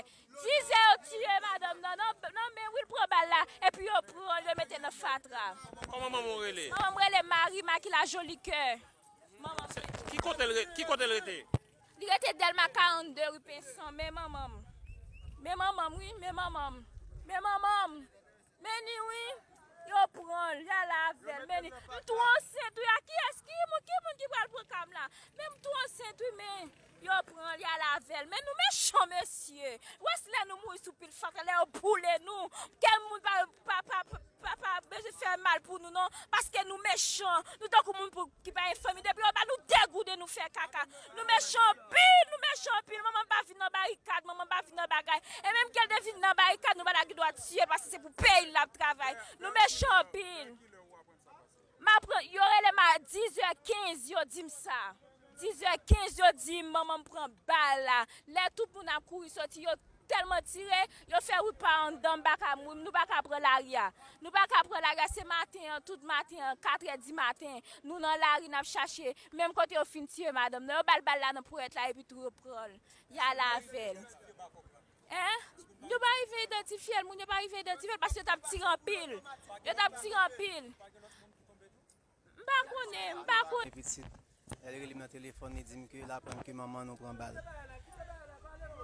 Dizè yo tiye madanm nan, nan, nan men wi l pran bal la, epi yo pran l, yo mete l nan fatra. Kòman manman w rele? Manman m rele Mari Makila Jolikè. Manman m. Se, ki kote l re-, ki kote l rete? Li rete Dèlma karannde ri Pensan, men manman m. Men manman m, wi, men manman m. Men manman m. Men ni wi, yo pran l, y al avè l, men ni. M tou ansent wi, a kiyès, ki moun, ki moun ki pral pran ka m la? Men m tou ansent wi, men yo pran l, y al avè l. Men nou mechan, mesye. Ou wè si lè nou mouri sou pil fatra, lè yo boule nou, kèk moun pa, pa, pa, pa, pa bezwen fè mal pou nou, non. Paske nou mechan. Nou tankou moun pou, ki pa gen fanmi. Depi yo ba nou degouden, nou fè kaka. Nou mechan anpil, nou mechan anpil. Manman m pa vin nan barikad, manman m pa vin nan bagay. E menm ke l te vin nan barikad, nou pa ta gen dwa tiye l, paske se pou peyi l l ap travay. Nou mechan anpil. M aprann, yo rele m a dizè kenz, yo di m sa. Dizè kenz, yo di m manman m pran bal la. Lè tout moun ap kouri soti, yo tèlman tire, yo fè wout pa anndan, m pa ka, nou pa ka pran lari a. Nou pa ka pran lari a, se maten an, tout maten an, katrè di maten, nou nan lari, n ap chache, menm kote yo fin tiye madanm nan, yo ba l bal la nan ponyèt la, epi tou yo pran l, y al avè l. Hein? Yo pa rive idantifye l, moun yo pa rive idantifye l, paske yo t ap tire anpil. Yo t ap tire anpil. M pa konnen, m pa konnen. Pitit, lè l rele m nan telefòn, li di m ke l aprann ke manman nou pran bal.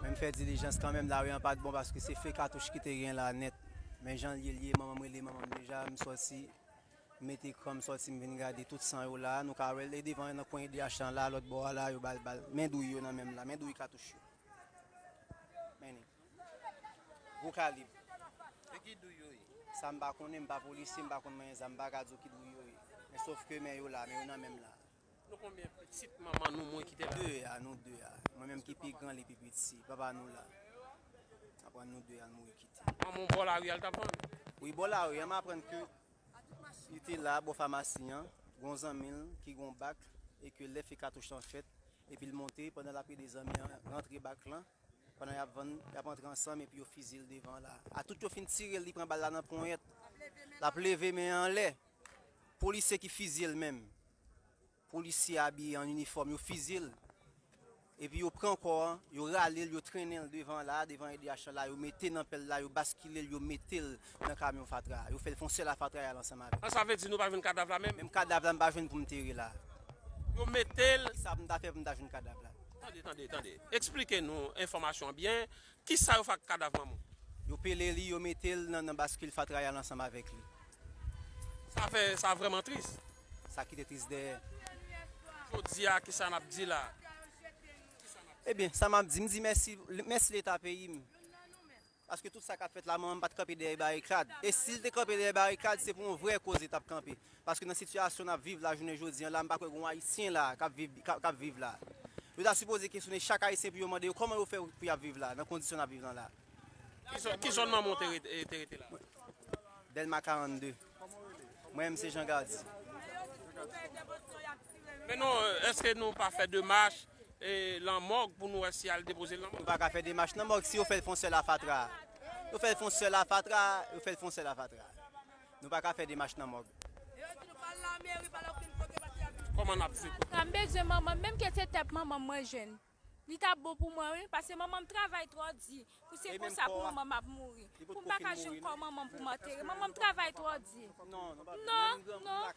Men m fè dilijans kanmenm, lari an pa t bon paske se fe katouch ki te gen la nèt. Men jan l ye, l ye, manman m rele manman m deja, m sòti, m mete kran m sòti, m vin gade tout san yo la, nou ka wè l, e devan nan kwen D H lan la, lòt bò a la, yo ba l bal. Men douy yo nan men m la, men douy katouch yo. Men li. Gwo kalib. E ki douy yo ye? Sa m pa konnen, m pa polisye, m pa konn manyen zam, m pa ka di w ki douy yo ye. Men sof ke men yo la, men yo nan men m la. Nou konbyen pitit manman nou mouri kite la? De a, nou de a. Mwen menm ki pi gran, li pi piti. Papa nou la. Aprann nou de a, l mouri kite. Manman w bò lari a l t ap vann? Wi, bò lari a, m aprann ke li te la, bò famasi an, gon zanmi l ki gon bak, e ke lè fe katouch lan fèt, epi l monte, pandan l ap ede zanmi an rantre bak lan, Pandan y ap vann, y ap antre ansanm epi yo fizye l devan la. A tout yo fin tire l, li pran bal la nan ponyèt. L ap leve men anlè. Polisye ki fizye l menm. Polisye abiye an inifòm, yo fizye l. Epi yo pran kò an, yo rale l, yo trennen l devan la, devan E D H la, yo mete l nan pèl la, yo baskile l, yo mete l nan kamyon fatra. Yo fè l fè yon sèl a fatra y al ansanm avè l. An, sa vle di nou pa jwenn kadav la menm? Menm kadav la, m pa jwenn pou m tere la. Yo mete l. Kisa pou m ta fè pou m ta jwenn kadav la? Tande, tande, tande. Eksplike nou enfòmasyon an byen. Kisa yo fè ak kadav manman w? Yo pele li, yo mete l nan, nan baskil fatra y al ansanm avèk li. Sa fè, sa vrèman tris. Sa kite tris dèyè. Jodi a, kisa n ap di la? Ebyen, sa m ap di, m di mèsi, mèsi Leta peyi m. Paske tout sa k ap fèt la, manman m pa t kanpe dèyè barikad. E si l te kanpe dèyè barikad, se pou yon vrè koze t ap kanpe. Paske nan sitiyasyon n ap viv la, jounen jodi an la, m pa kwè gen yon Ayisyen la k ap viv, k ap, k ap viv la. Yo ta sipoze kesyone chak Ayisyen pou yo mande yo kòman yo fè pou y ap viv la, nan kondisyon n ap viv lan la. Ki zòn, ki zòn manman w te rete, te rete la? Dèlma karannde. Mwen menm se Jean Gardy. Men non, èske nou pa fè demach, e, lan mòg pou nou wè si y al depoze l lan mòg? Nou pa ka fè demach nan mòg si yo fè l fè yon sèl a fatra. Yo fè l fè yon sèl a fatra, yo fè l fè yon sèl a fatra. Nou pa ka fè demach nan mòg. Kòman n ap fè? Sa m bezwen manman m, menm ke se tèt manman m mwen jwenn. Li t ap bon pou mwen, wi, paske manman m travay twò di. Pou se konsa pou manman m ap mouri. Pou m pa ka jwenn kò manman m pou m antere. Manman m travay twò di. Non, non.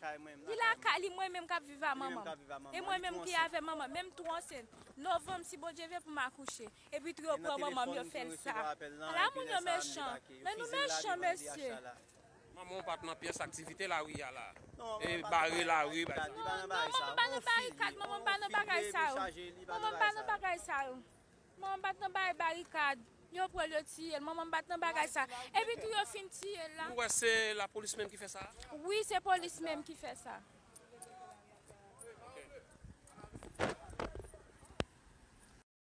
Li lakay li, mwen menm k ap viv a manman m. E mwen menm ki avè manman m, menm tou ansent. Novanm, si Bondye vle pou m akouche. Epi tou yo pran manman m, yo fè l sa. Ala moun yo mechan. Men nou mechan, mesye. Manman w pa t nan pyès aktivite lari a la. E bare lari, bagay sa. Non, manman m pa nan barikad, manman m pa nan bagay sa yo. Manman m pa nan bagay sa yo. Manman m pa t nan bay barikad. Yo pran l, yo tiye l. Manman m pa t nan bagay sa. Epi tou yo fin tiye l la. Nou wè se lapolis menm ki fè sa? Wi, se polis menm ki fè sa.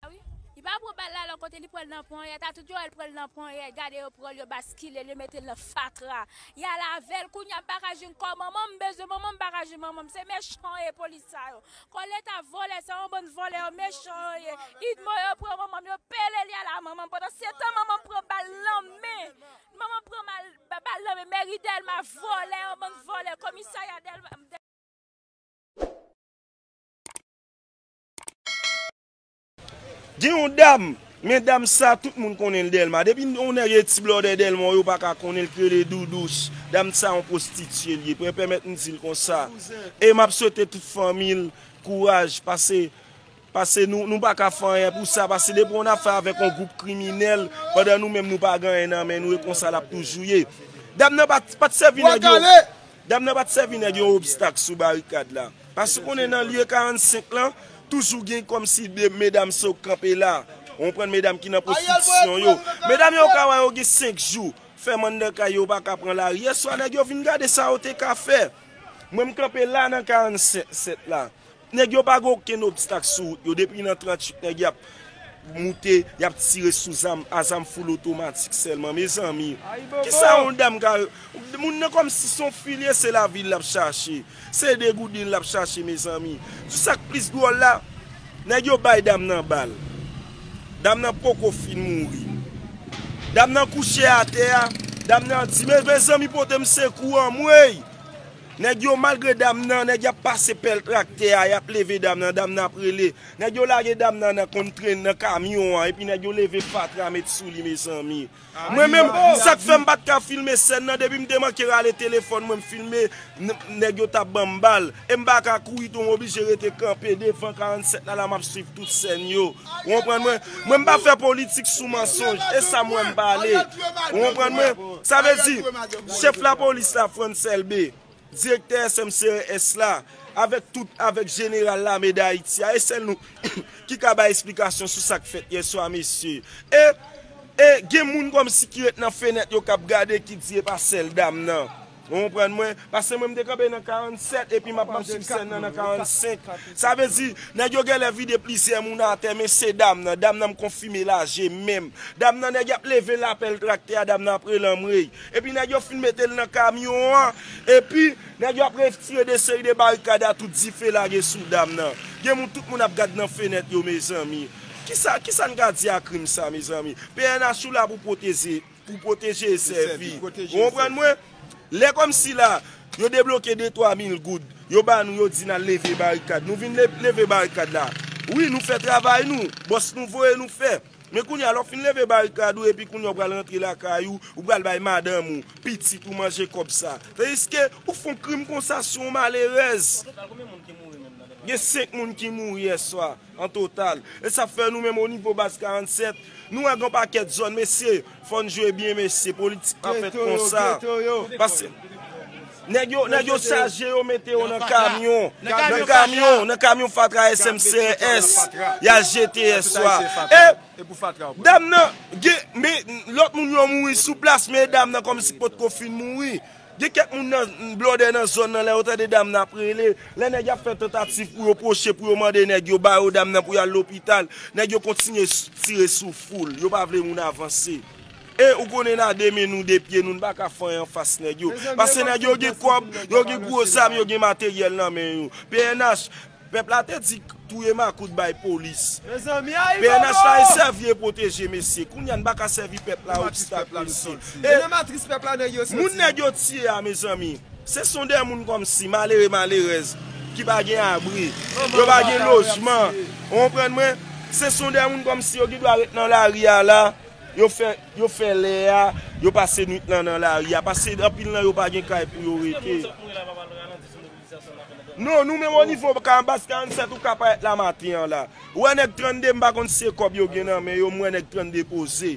Wi. Li pa pran bal la lòt kote, li pran l nan ponyèt. A tout yo wè l pran l nan ponyèt. Gade yo pran l, yo baskile l, yo mete l nan fatra. Y al avè l, kounye a m pa ka jwenn kò manman m, m bezwen manman m, m pa ka jwenn manman m. Se mechan yo ye, polis sa yo. Kò Leta vòlè, se yon bann vòlè yo, mechan yo ye. Idmo yo pran manman m, yo pele l, y al a manman m. Pandan se tan, manman m pran bal nan men. Manman m pran mal, ba-, bal nan men mèri Dèlma, vòlè, yon bann vòlè, komisarya Dèlma. Gen yon dam, men dam sa, tout moun konnen l Dèlma. Depi yon nèg e ti blòdè Dèlma, yo pa ka konnen l, ki rele Doudouch. Dam sa, yon pwostitye l ye. Mwen pèmèt m di l konsa. E m ap swete tout fanmi l kouraj, pase, pase nou, nou pa ka fè anyen pou sa, pase depi yon afè avèk yon gwoup kriminèl, pandan nou menm nou pa gen anyen nan men nou, e konsa l ap toujou ye. Dam nan pa t, pa t sèvi nèg yo. Dam nan pa t sèvi nèg yo obstak sou barikad la. Paske w konnen nan lye karannsenk lan, toujou gen kòmsi de medam sa yo k kanpe la. Ou konprann, medam ki nan pwostitisyon yo. Medam yo ka wè yo gen senk jou. Fè mann nan kay yo pa ka pran lari. Yèswa, nèg yo vin gade sa yo te ka fè. Mwen, m kanpe la nan karannsenk sèt la. Nèg yo pa gen okenn obstak sou wout yo. Depi nan tranntuit, nèg y ap moute, y ap tire sou zam, a zam foul otomatik sèlman. Mezanmi, kisa yon dam ka, moun nan kòmsi se yon filye, se lavi l ap chache. Se degouden l ap chache, mezanmi. Di sa k plis dwòl la, nèg yo bay dam nan bal. Dam nan poko fin mouri. Dam nan kouche atè a. Dam nan di, "Me, mezanmi, pote m sekou, anmwey!" Nèg yo, malgre dam nan, nèg y ap pase pèl traktè a, y ap leve dam nan, dam nan ap rele. Nèg yo lage dam nan nan konn tren nan kamyon an, epi nèg yo leve fatra met sou li, mezanmi. Mwen menm, sa k fè m pa t ka filme sèn nan, depi m te manke rale telefòn mwen, m filme, n-, nèg yo t ap ban m bal. E m pa ka kouri tou, m oblije rete kanpe devan karannsèt la, la m ap swiv tout sèn yo. Ou konprann mwen? Mwen, m pa fè politik sou mansonj, e sa m wè m pale. Ou konprann mwen? Sa vle di, chèf lapolis la, Frantz Elbé, direktè S M C R S la, avèk tout, avèk jeneral lame Dayiti a, e sèl nou ki ka bay esplikasyon sou sa k fèt yèswa, mesye. E, e gen moun kòmsi ki ret nan fenèt yo k ap gade, ki di e pa sèl dam nan. Ou konprann mwen? Paske mwen, m te kanpe nan karannsèt, epi m ap, m ap swiv sèn nan nan karannsenk. Sa vle di, nèg yo genlè vide plizyè moun atè, men se dam nan. Dam nan, m konfime l a je menm. Dam nan, nèg y ap leve l a pèl traktè a, dam nan ap rele anmwey. Epi nèg yo fin mete l nan kamyon an. Epi nèg yo ap retire de seri de barikad a, tout dife lage sou dam nan. Gen moun, tout moun ap gad nan fenèt yo, mezanmi. Kisa, kisa n ka di a krim sa, mezanmi? P N H ou la pou pwoteje, pou pwoteje e sèvi. Ou konprann mwen? Lè kòmsi la, yo debloke de twa mil goud, yo ba nou, yo di n al leve barikad. Nou vin le-, leve barikad la. Wi, nou fè travay nou, bòs nou voye nou fè. Men kounye a, lè w fin leve barikad ou, epi kounye a w pral rantre lakay ou, ou pral bay madanm ou, pitit ou manje kòb sa. Tandiske ou fè yon krim konsa sou yon malerèz. Gen senk moun ki mouri yèswa, an total. E sa fè nou menm o nivo baz karannsèt, nou wè gen pakèt zòn, mesye, fò n jwe byen, mesye, politik pa fèt konsa. Pase, nèg yo, nèg yo chaje yo, mete yo nan kamyon, nan kamyon, nan kamyon fatra S M C R S, y al jete yèswa. E dam nan, gen, men lòt moun yo mouri sou plas, men dam nan kòmsi potko fin mouri. Gen kèk moun nan blòdè nan zòn nan, lè yo tande dam nan ap rele, lè nèg y ap fè tantativ pou yo pwoche, pou yo mande nèg yo ba yo dam nan pou y al lopital, nèg yo kontinye s-, tire sou foul, yo pa vle moun avanse. E ou konnen n a de men nou, de pye nou, n pa ka fè anyen anfas nèg yo. Pase nèg yo gen kòb, yo gen gwo zam, yo gen materyèl nan men yo. P N H, pèp la te di touye makout bay polis. P N H la e sèvi e pwoteje, mesye. Kounye a n pa ka sèvi pèp la obstak, mesye. E moun nèg yo tiye a, mezanmi, se son de moun kòmsi, malere, malerèz, ki pa gen abri, yo pa gen lojman. Ou konprann mwen? Se son de moun kòmsi yo gen dwa ret nan lari a la, yo fè, yo fè lè a, yo pase nwit lan nan lari a. Pase anpil nan yo pa gen kay pou yo rete. Non, nou menm o nivo ka-, baz karannsèt ou ka parèt la maten an la. Ou wè nèg trannde, m pa konn si se kòb yo gen nan men yo, m wè nèg trannde poze.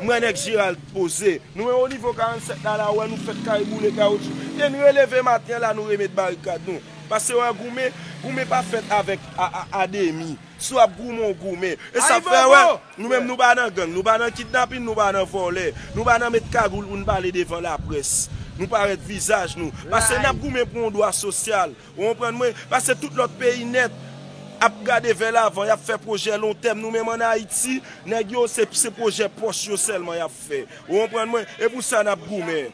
M wè nèg Gerald poze. Nou menm o nivo karannsèt la, la, ou wè nou fèk kay boule kawotchou. E n releve maten an la, nou remet barikad nou. Pase wè goumen, goumen pa fèt avèk a, a, a demi. Si w ap goumen, w goumen. E sa fè, wè, nou menm nou pa nan gang, nou pa nan kidnapin, nou pa nan vòlè. Nou pa nan met kagoul pou n pale devan laprès. Nou parèt vizaj nou. Pase n ap goumen pou yon dwa sosyal. Ou konprann mwen? Pase tout lòt peyi nèt ap gade vè lavan, y ap fè pwojè lontèm. Nou menm ann Ayiti, nèg yo, se, se pwojè pòch yo sèlman y ap fè. Ou konprann mwen? E pou sa n ap goumen.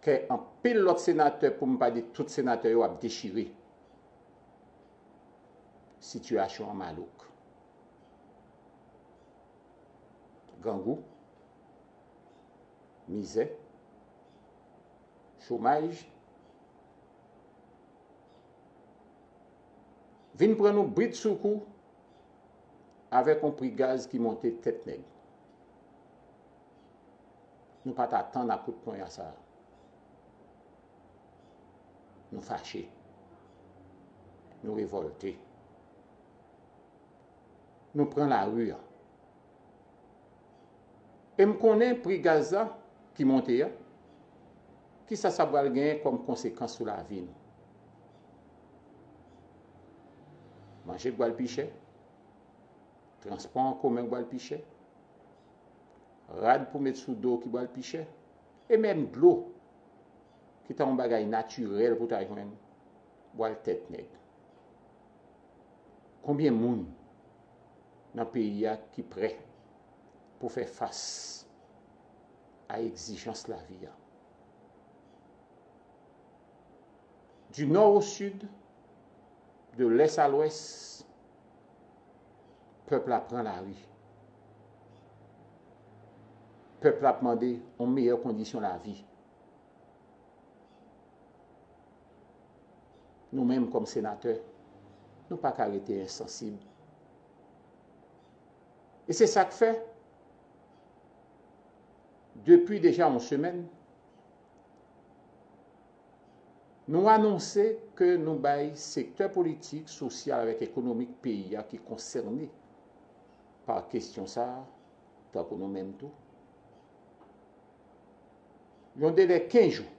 Kè anpil lòt senatè, pou m pa di tout senatè yo, ap dechire. Sitiyasyon an malouk. Grangou, mizè, chomaj, vin pran nou bridsoukou avèk yon pri gaz ki monte tèt nèg. Nou pa t atann a kout ponya sa a. Nou fache. Nou revòlte. Nou pran lari a. E m konnen pri gaz la ki monte a, kisa sa pral genyen kòm konsekans sou lavi nou. Manje k pral pi chè, transpò an komen k pral pi chè, rad pou met sou do ki pral pi chè, e menm dlo, ki ta yon bagay natirèl pou ta jwenn, pral tèt nèg. Konbyen moun nan peyi a ki prè pou fè fas a egzijans lavi a? Du nord au sud, de l'est à l'ouest, pèp la pran lari. Pèp la ap mande yon meyè kondisyon lavi. Nou menm kòm senatè, nou pa ka rete ensansib. E se sa k fè, depi deja yon semèn, nou anonse ke nou bay sektè politik, sosyal avèk ekonomik peyi a ki konsène pa kesyon sa a, tankou nou menm tou, yon delè kenz jou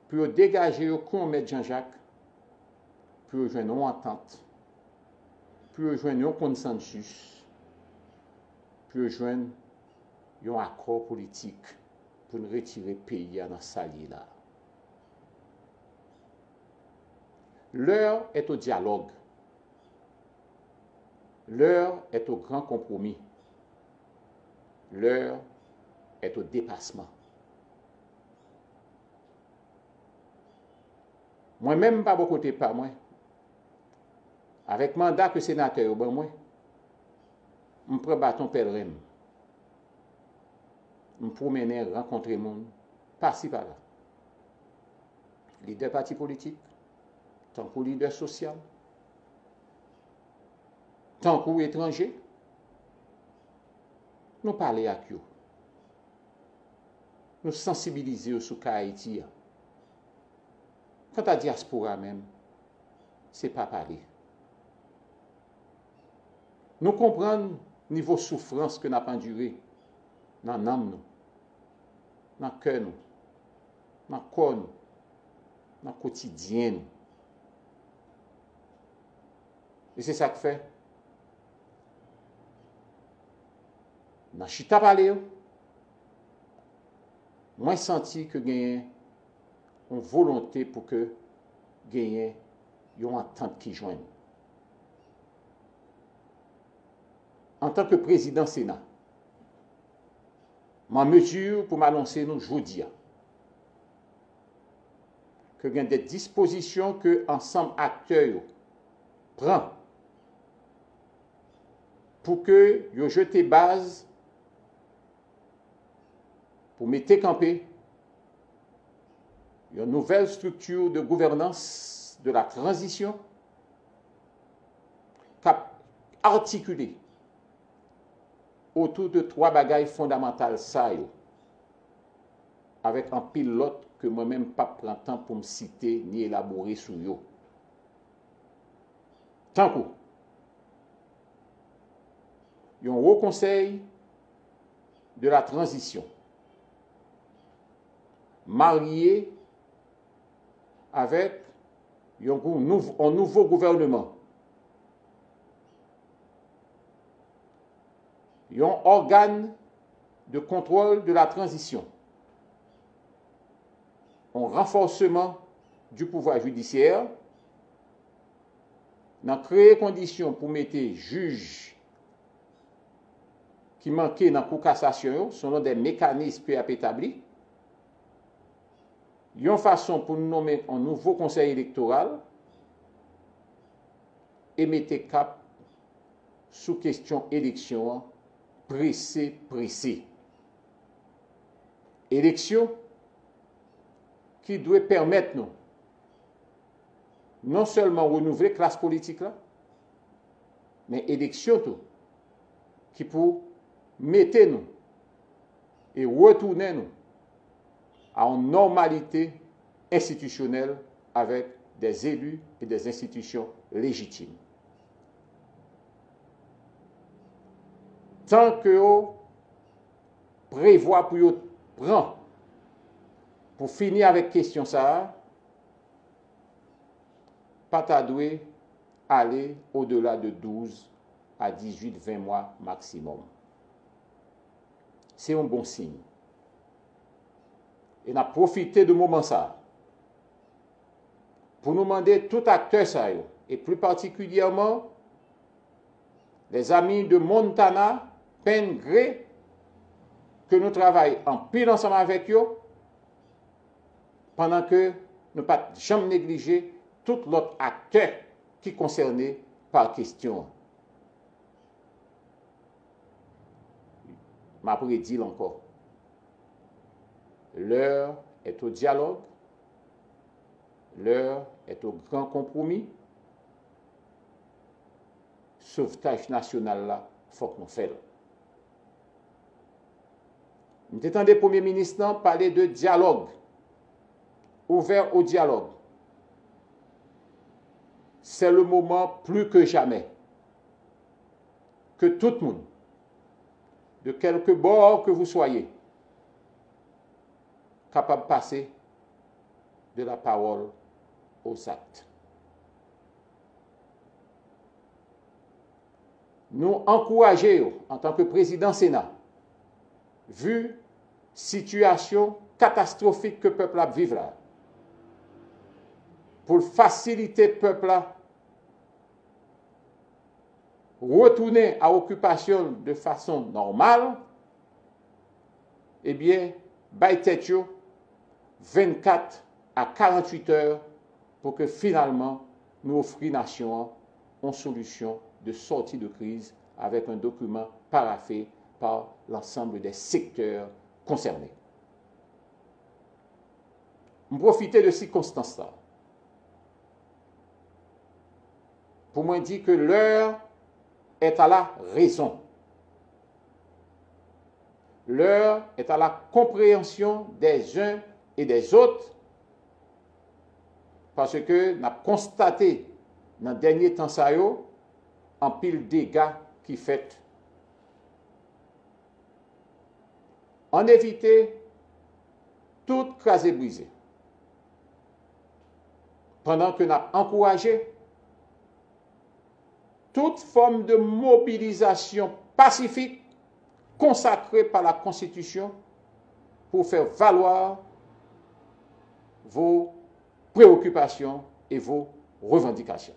pou yo degaje yo kou yon mèt Janjak, pou yo jwenn yon antant, pou yo jwenn yon konsansis, pou yo jwenn yon akò politik pou n retire peyi a nan sa l ye la. L'heure est au dialogue. L'heure est au grand compromis. L'heure est au dépassement. Mwen menm, pa bò kote pa mwen, avèk manda ke senatè yo ban mwen, m pran baton pèlren m. M pwomennen, rankontre moun, pasi pala. Lidè pati politik, tankou lidè sosyal, tankou etranje, nou pale ak yo. Nou sansibilize yo sou ka Ayiti a. Kanta dyaspora menm, se pa pale. Nou konprann nivo soufrans ke n ap andire nan nanm nou, nan kè nou, nan kò nou, nan kotidyen nou. E se sa k fè, nan chita pale yo, mwen santi ke genyen yon volonte pou ke genyen yon antant ki jwenn. Antanke prezidan Sena, m an mezi pou m anonse nou jodi a ke gen de dispozisyon ke ansanm aktè yo pran pou ke yo jete baz pou mete kanpe yon nouvèl estrikti de gouvènans de la tranzisyon k ap atikile otou de twa bagay fondamantal sa yo, avèk anpil lòt ke mwen menm p ap pran tan pou m site ni elabore sou yo. Tankou yon Wo Konsèy de la Tranzisyon marye avèk yon gou-, nouv-, yon nouvo gouvèneman, yon ògàn de kontwòl de la tranzisyon, yon ranfòseman du pouvwa jidisyè, nan kreye kondisyon pou mete jij ki manke nan Kou Kasasyon yo, selon de mekanis ke y ap etabli, yon fason pou n nonmen yon nouvo Konsèy Elektoral e mete kap sou kesyon eleksyon an prese, prese. Eleksyon ki dwe pèmèt nou non sèlman renouvle klas politik la, men eleksyon tou ki pou mete nou e retounen nou a yon nòmalite enstitisyonèl avèk des élus et des institutions légitimes. Tan ke yo prevwa pou yo pran pou fini avèk kesyon sa a, pa ta dwe ale odela de douz a dizuit, ven mwa maksimòm. Se yon bon siy. E n ap pwofite de moman sa a pou nou mande tout aktè sa yo, e pli patikilyèman lèzami de Montana, Penn, Gray, ke nou travay anpil ansanm avèk yo, pandan ke nou pa t janm neglije tout lòt aktè ki konsène pa kesyon an. M ap redi l ankò. L'heure est au dialogue, l'heure est au grand compromis. Sovtaj nasyonal la, fòk nou fè l. M te tande Premye Minis lan pale de dyalòg, ouvert au dialogue. C'est le moment plus que jamais que tout moun, de quelque bord que vous soyez, kapab pase de la parole aux actes. Nou ankouraje yo, antanke prezidan Sena, vi sitiyasyon katastwofik ke pèp la ap viv la, pou l fasilite pèp la retounen a okipasyon l de fason nòmal, ebyen, bay tèt yo vennkat a karanntuit è pou ke finalman nou ofri nasyon an yon solisyon de sortie de crise avec un document paraphé par l'ensemble des secteurs concernés. M pwofite de sikonstans la pou mwen di ke l'heure est à la raison. L'heure est à la compréhension des uns et des autres, paske n ap konstate nan dènye tan sa yo anpil dega ki fèt. Ann evite tout kraze brize, pandan ke n ap ankouraje toute forme de mobilisation pacifique consacrée par la Constitution pour faire valoir vos préoccupations et vos revendications.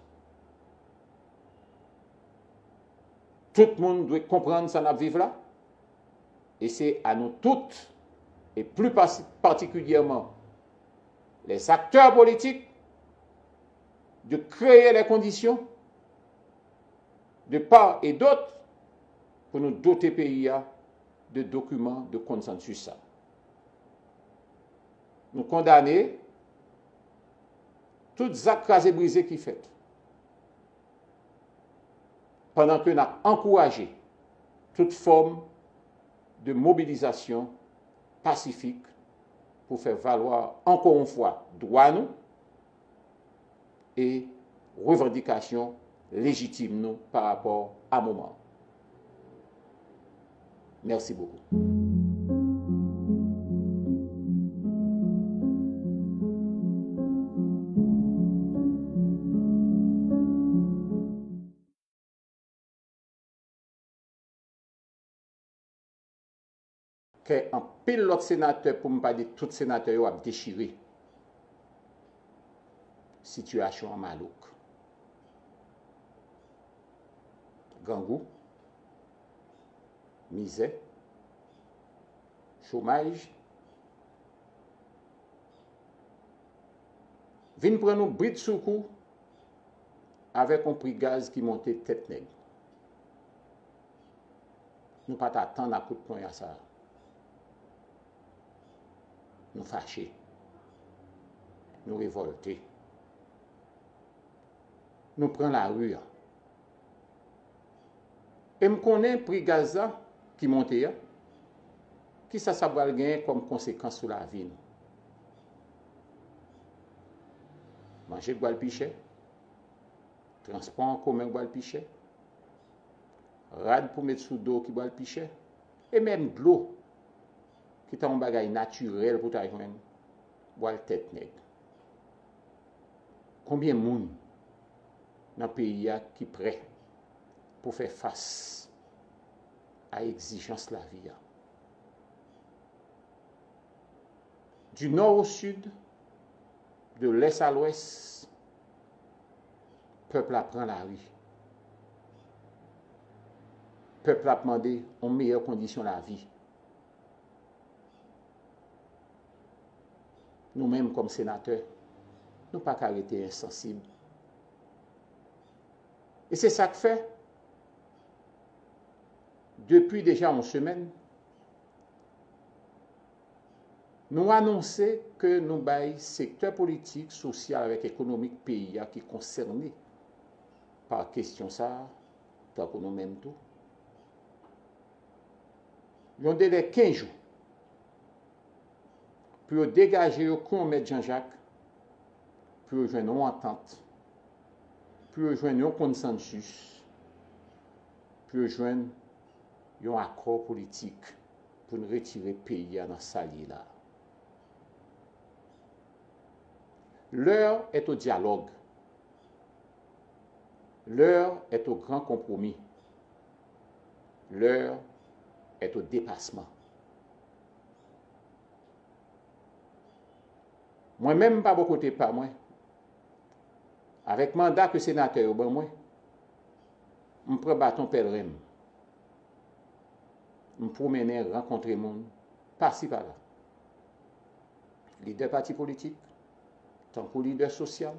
Tout moun dwe konprann sa n ap viv la, e se a nou tout, et plus particulièrement les acteurs politiques, de créer les conditions de part et d'autre pou nou dote peyi a de dokiman de konsansis sa. Nou kondane tout zak kraze brize ki fèt, pandan ke n ap ankouraje tout fòm de mobilizasyon pasifik pou fè valwa ankò yon fwa dwa nou e revandikasyon lejitim nou pa rapò a moman an. Mèsi bokou. Kè anpil lòt senatè, pou m pa di tout senatè yo, ap dechire. Sitiyasyon an malouk. Grangou, mizè, chomaj, vin pran nou bridsoukou avèk yon pri gaz ki monte tèt nèg. Nou pa t atann a kout ponya sa a. Nou fache. Nou revòlte. Nou pran lari a. E m konnen pri gaz la ki monte a, kisa sa pral genyen kòm konsekans sou lavi nou? Manje k pral pi chè, transpò an komen k pral pi chè, rad pou met sou do ki pral pi chè, e menm dlo, ki ta yon bagay natirèl pou ta jwenn, pral tèt nèg. Konbyen moun nan peyi a ki prè pou fè fas a egzijans lavi a? Du nord au sud, de l'est à l'ouest, pèp la pran lari. Pèp la ap mande yon meyè kondisyon lavi. Nou menm kòm senatè, nou pa ka rete ensansib. E se sa k fè, depi deja yon semèn, nou anonse ke nou bay sektè politik, sosyal avèk ekonomik peyi a ki konsène pa kesyon sa a, tankou nou menm tou, yon delè kenz jou pou yo degaje yo kou yon mèt Janjak, pou yo jwenn yon antant, pou yo jwenn yon konsansis, pou yo jwenn yon akò politik pou n retire peyi a nan sa l ye la. L'heure est au dialogue. L'heure est au grand compromis. L'heure est au dépassement. Mwen menm, pa bò kote pa mwen, avèk manda ke senatè yo ban mwen, m pran baton pèlren m. M pwomennen, rankontre moun, pasi pala. Lidè pati politik, tankou lidè sosyal,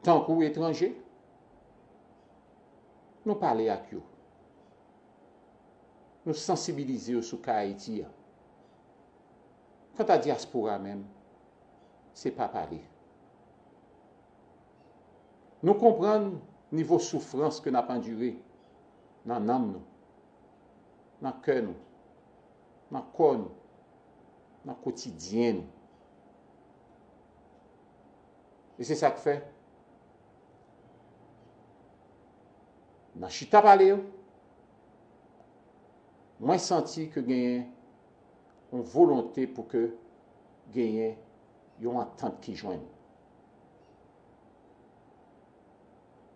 tankou etranje, nou pale ak yo. Nou sansibilize yo sou ka Ayiti a. Kanta dyaspora menm, se pa pale. Nou konprann nivo soufrans ke n ap andire nan nanm nou, nan kè nou, nan kò nou, nan kotidyen nou. E se sa k fè, nan chita pale yo, mwen santi ke genyen yon volonte pou ke genyen yon antant ki jwenn.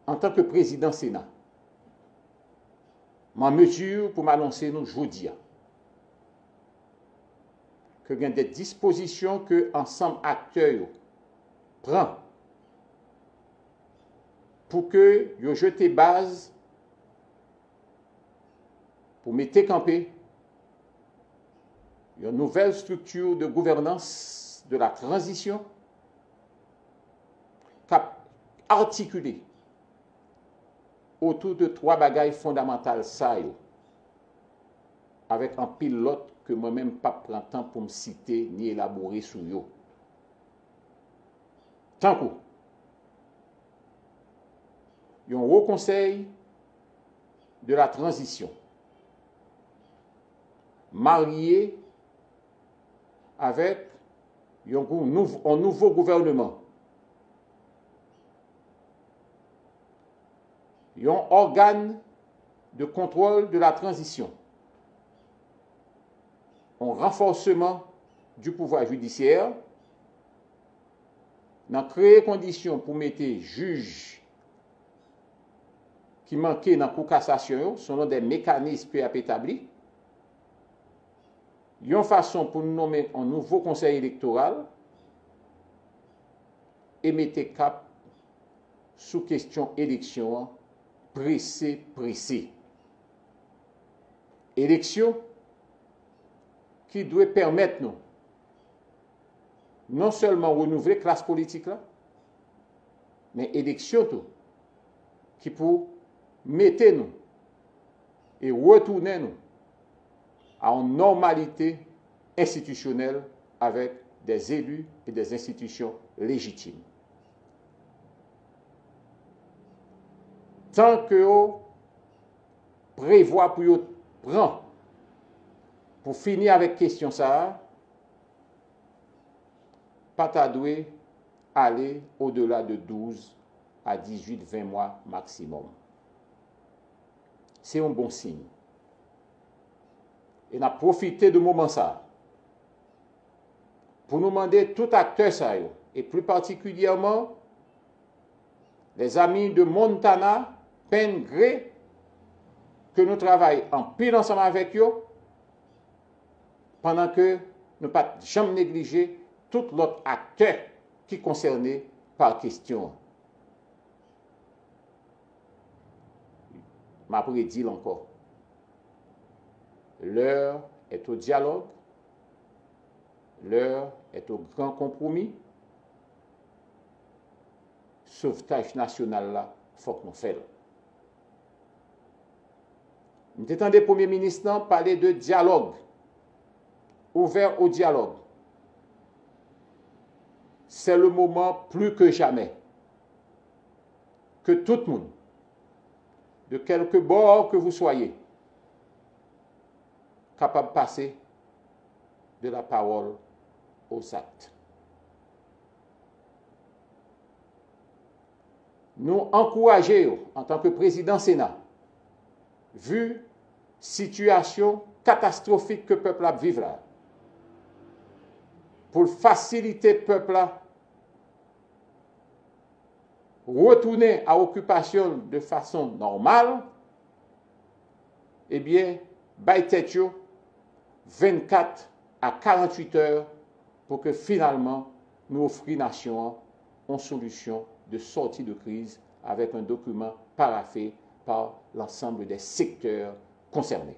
Antanke prezidan Sena, m an mezi pou m anonse nou jodi a ke gen de dispozisyon ke ansanm aktè yo pran pou ke yo jete baz pou mete kanpe yon nouvèl estrikti de gouvènans de la tranzisyon k ap atikile otou de twa bagay fondamantal sa yo, avèk anpil lòt ke mwen menm p ap pran tan pou m site ni elabore sou yo. Tankou yon Wo Konsèy de la Tranzisyon marye avèk yon gou-, nouv-, yon nouvo gouvèneman, yon ògàn de kontwòl de la tranzisyon, yon ranfòseman du pouvwa jidisyè, nan kreye kondisyon pou mete jij ki manke nan Kou Kasasyon yo, selon de mekanis ke y ap etabli, yon fason pou n nonmen yon nouvo Konsèy Elektoral e mete kap sou kesyon eleksyon an prese, prese. Eleksyon ki dwe pèmèt nou non sèlman renouvle klas politik la, men eleksyon tou ki pou mete nou e retounen nou a yon nòmalite enstitisyonèl avèk des élus et des institutions légitimes. Tan ke yo prevwa pou yo pran pou fini avèk kesyon sa a, pa ta dwe ale odela de douz a dizuit, ven mwa maksimòm. Se yon bon siy. E n ap pwofite de moman sa a pou nou mande tout aktè sa yo, e pli patikilyèman lèzami de Montana, Penn, Gray, ke nou travay anpil ansanm avèk yo, pandan ke nou pa t janm neglije tout lòt aktè ki konsène pa kesyon an. M ap redi l ankò. L'heure est au dialogue, l'heure est au grand compromis. Sovtaj nasyonal la, fòk nou fè l. M te tande Premye Minis lan pale de dialogue, ouvert au dialogue. C'est le moment plus que jamais que tout moun, de quelque bord que vous soyez, kapab pase de la parole aux actes. Nou ankouraje yo, antanke prezidan Sena, vu sitiyasyon katastwofik ke pèp la ap viv la, pou l fasilite pèp la retounen a okipasyon l de fason nòmal, ebyen, bay tèt yo vennkat a karanntuit è pou ke finalman nou ofri nasyon an yon solisyon de sòti de kriz avèk yon dokiman parafe pa lansanm dè sektè konsène.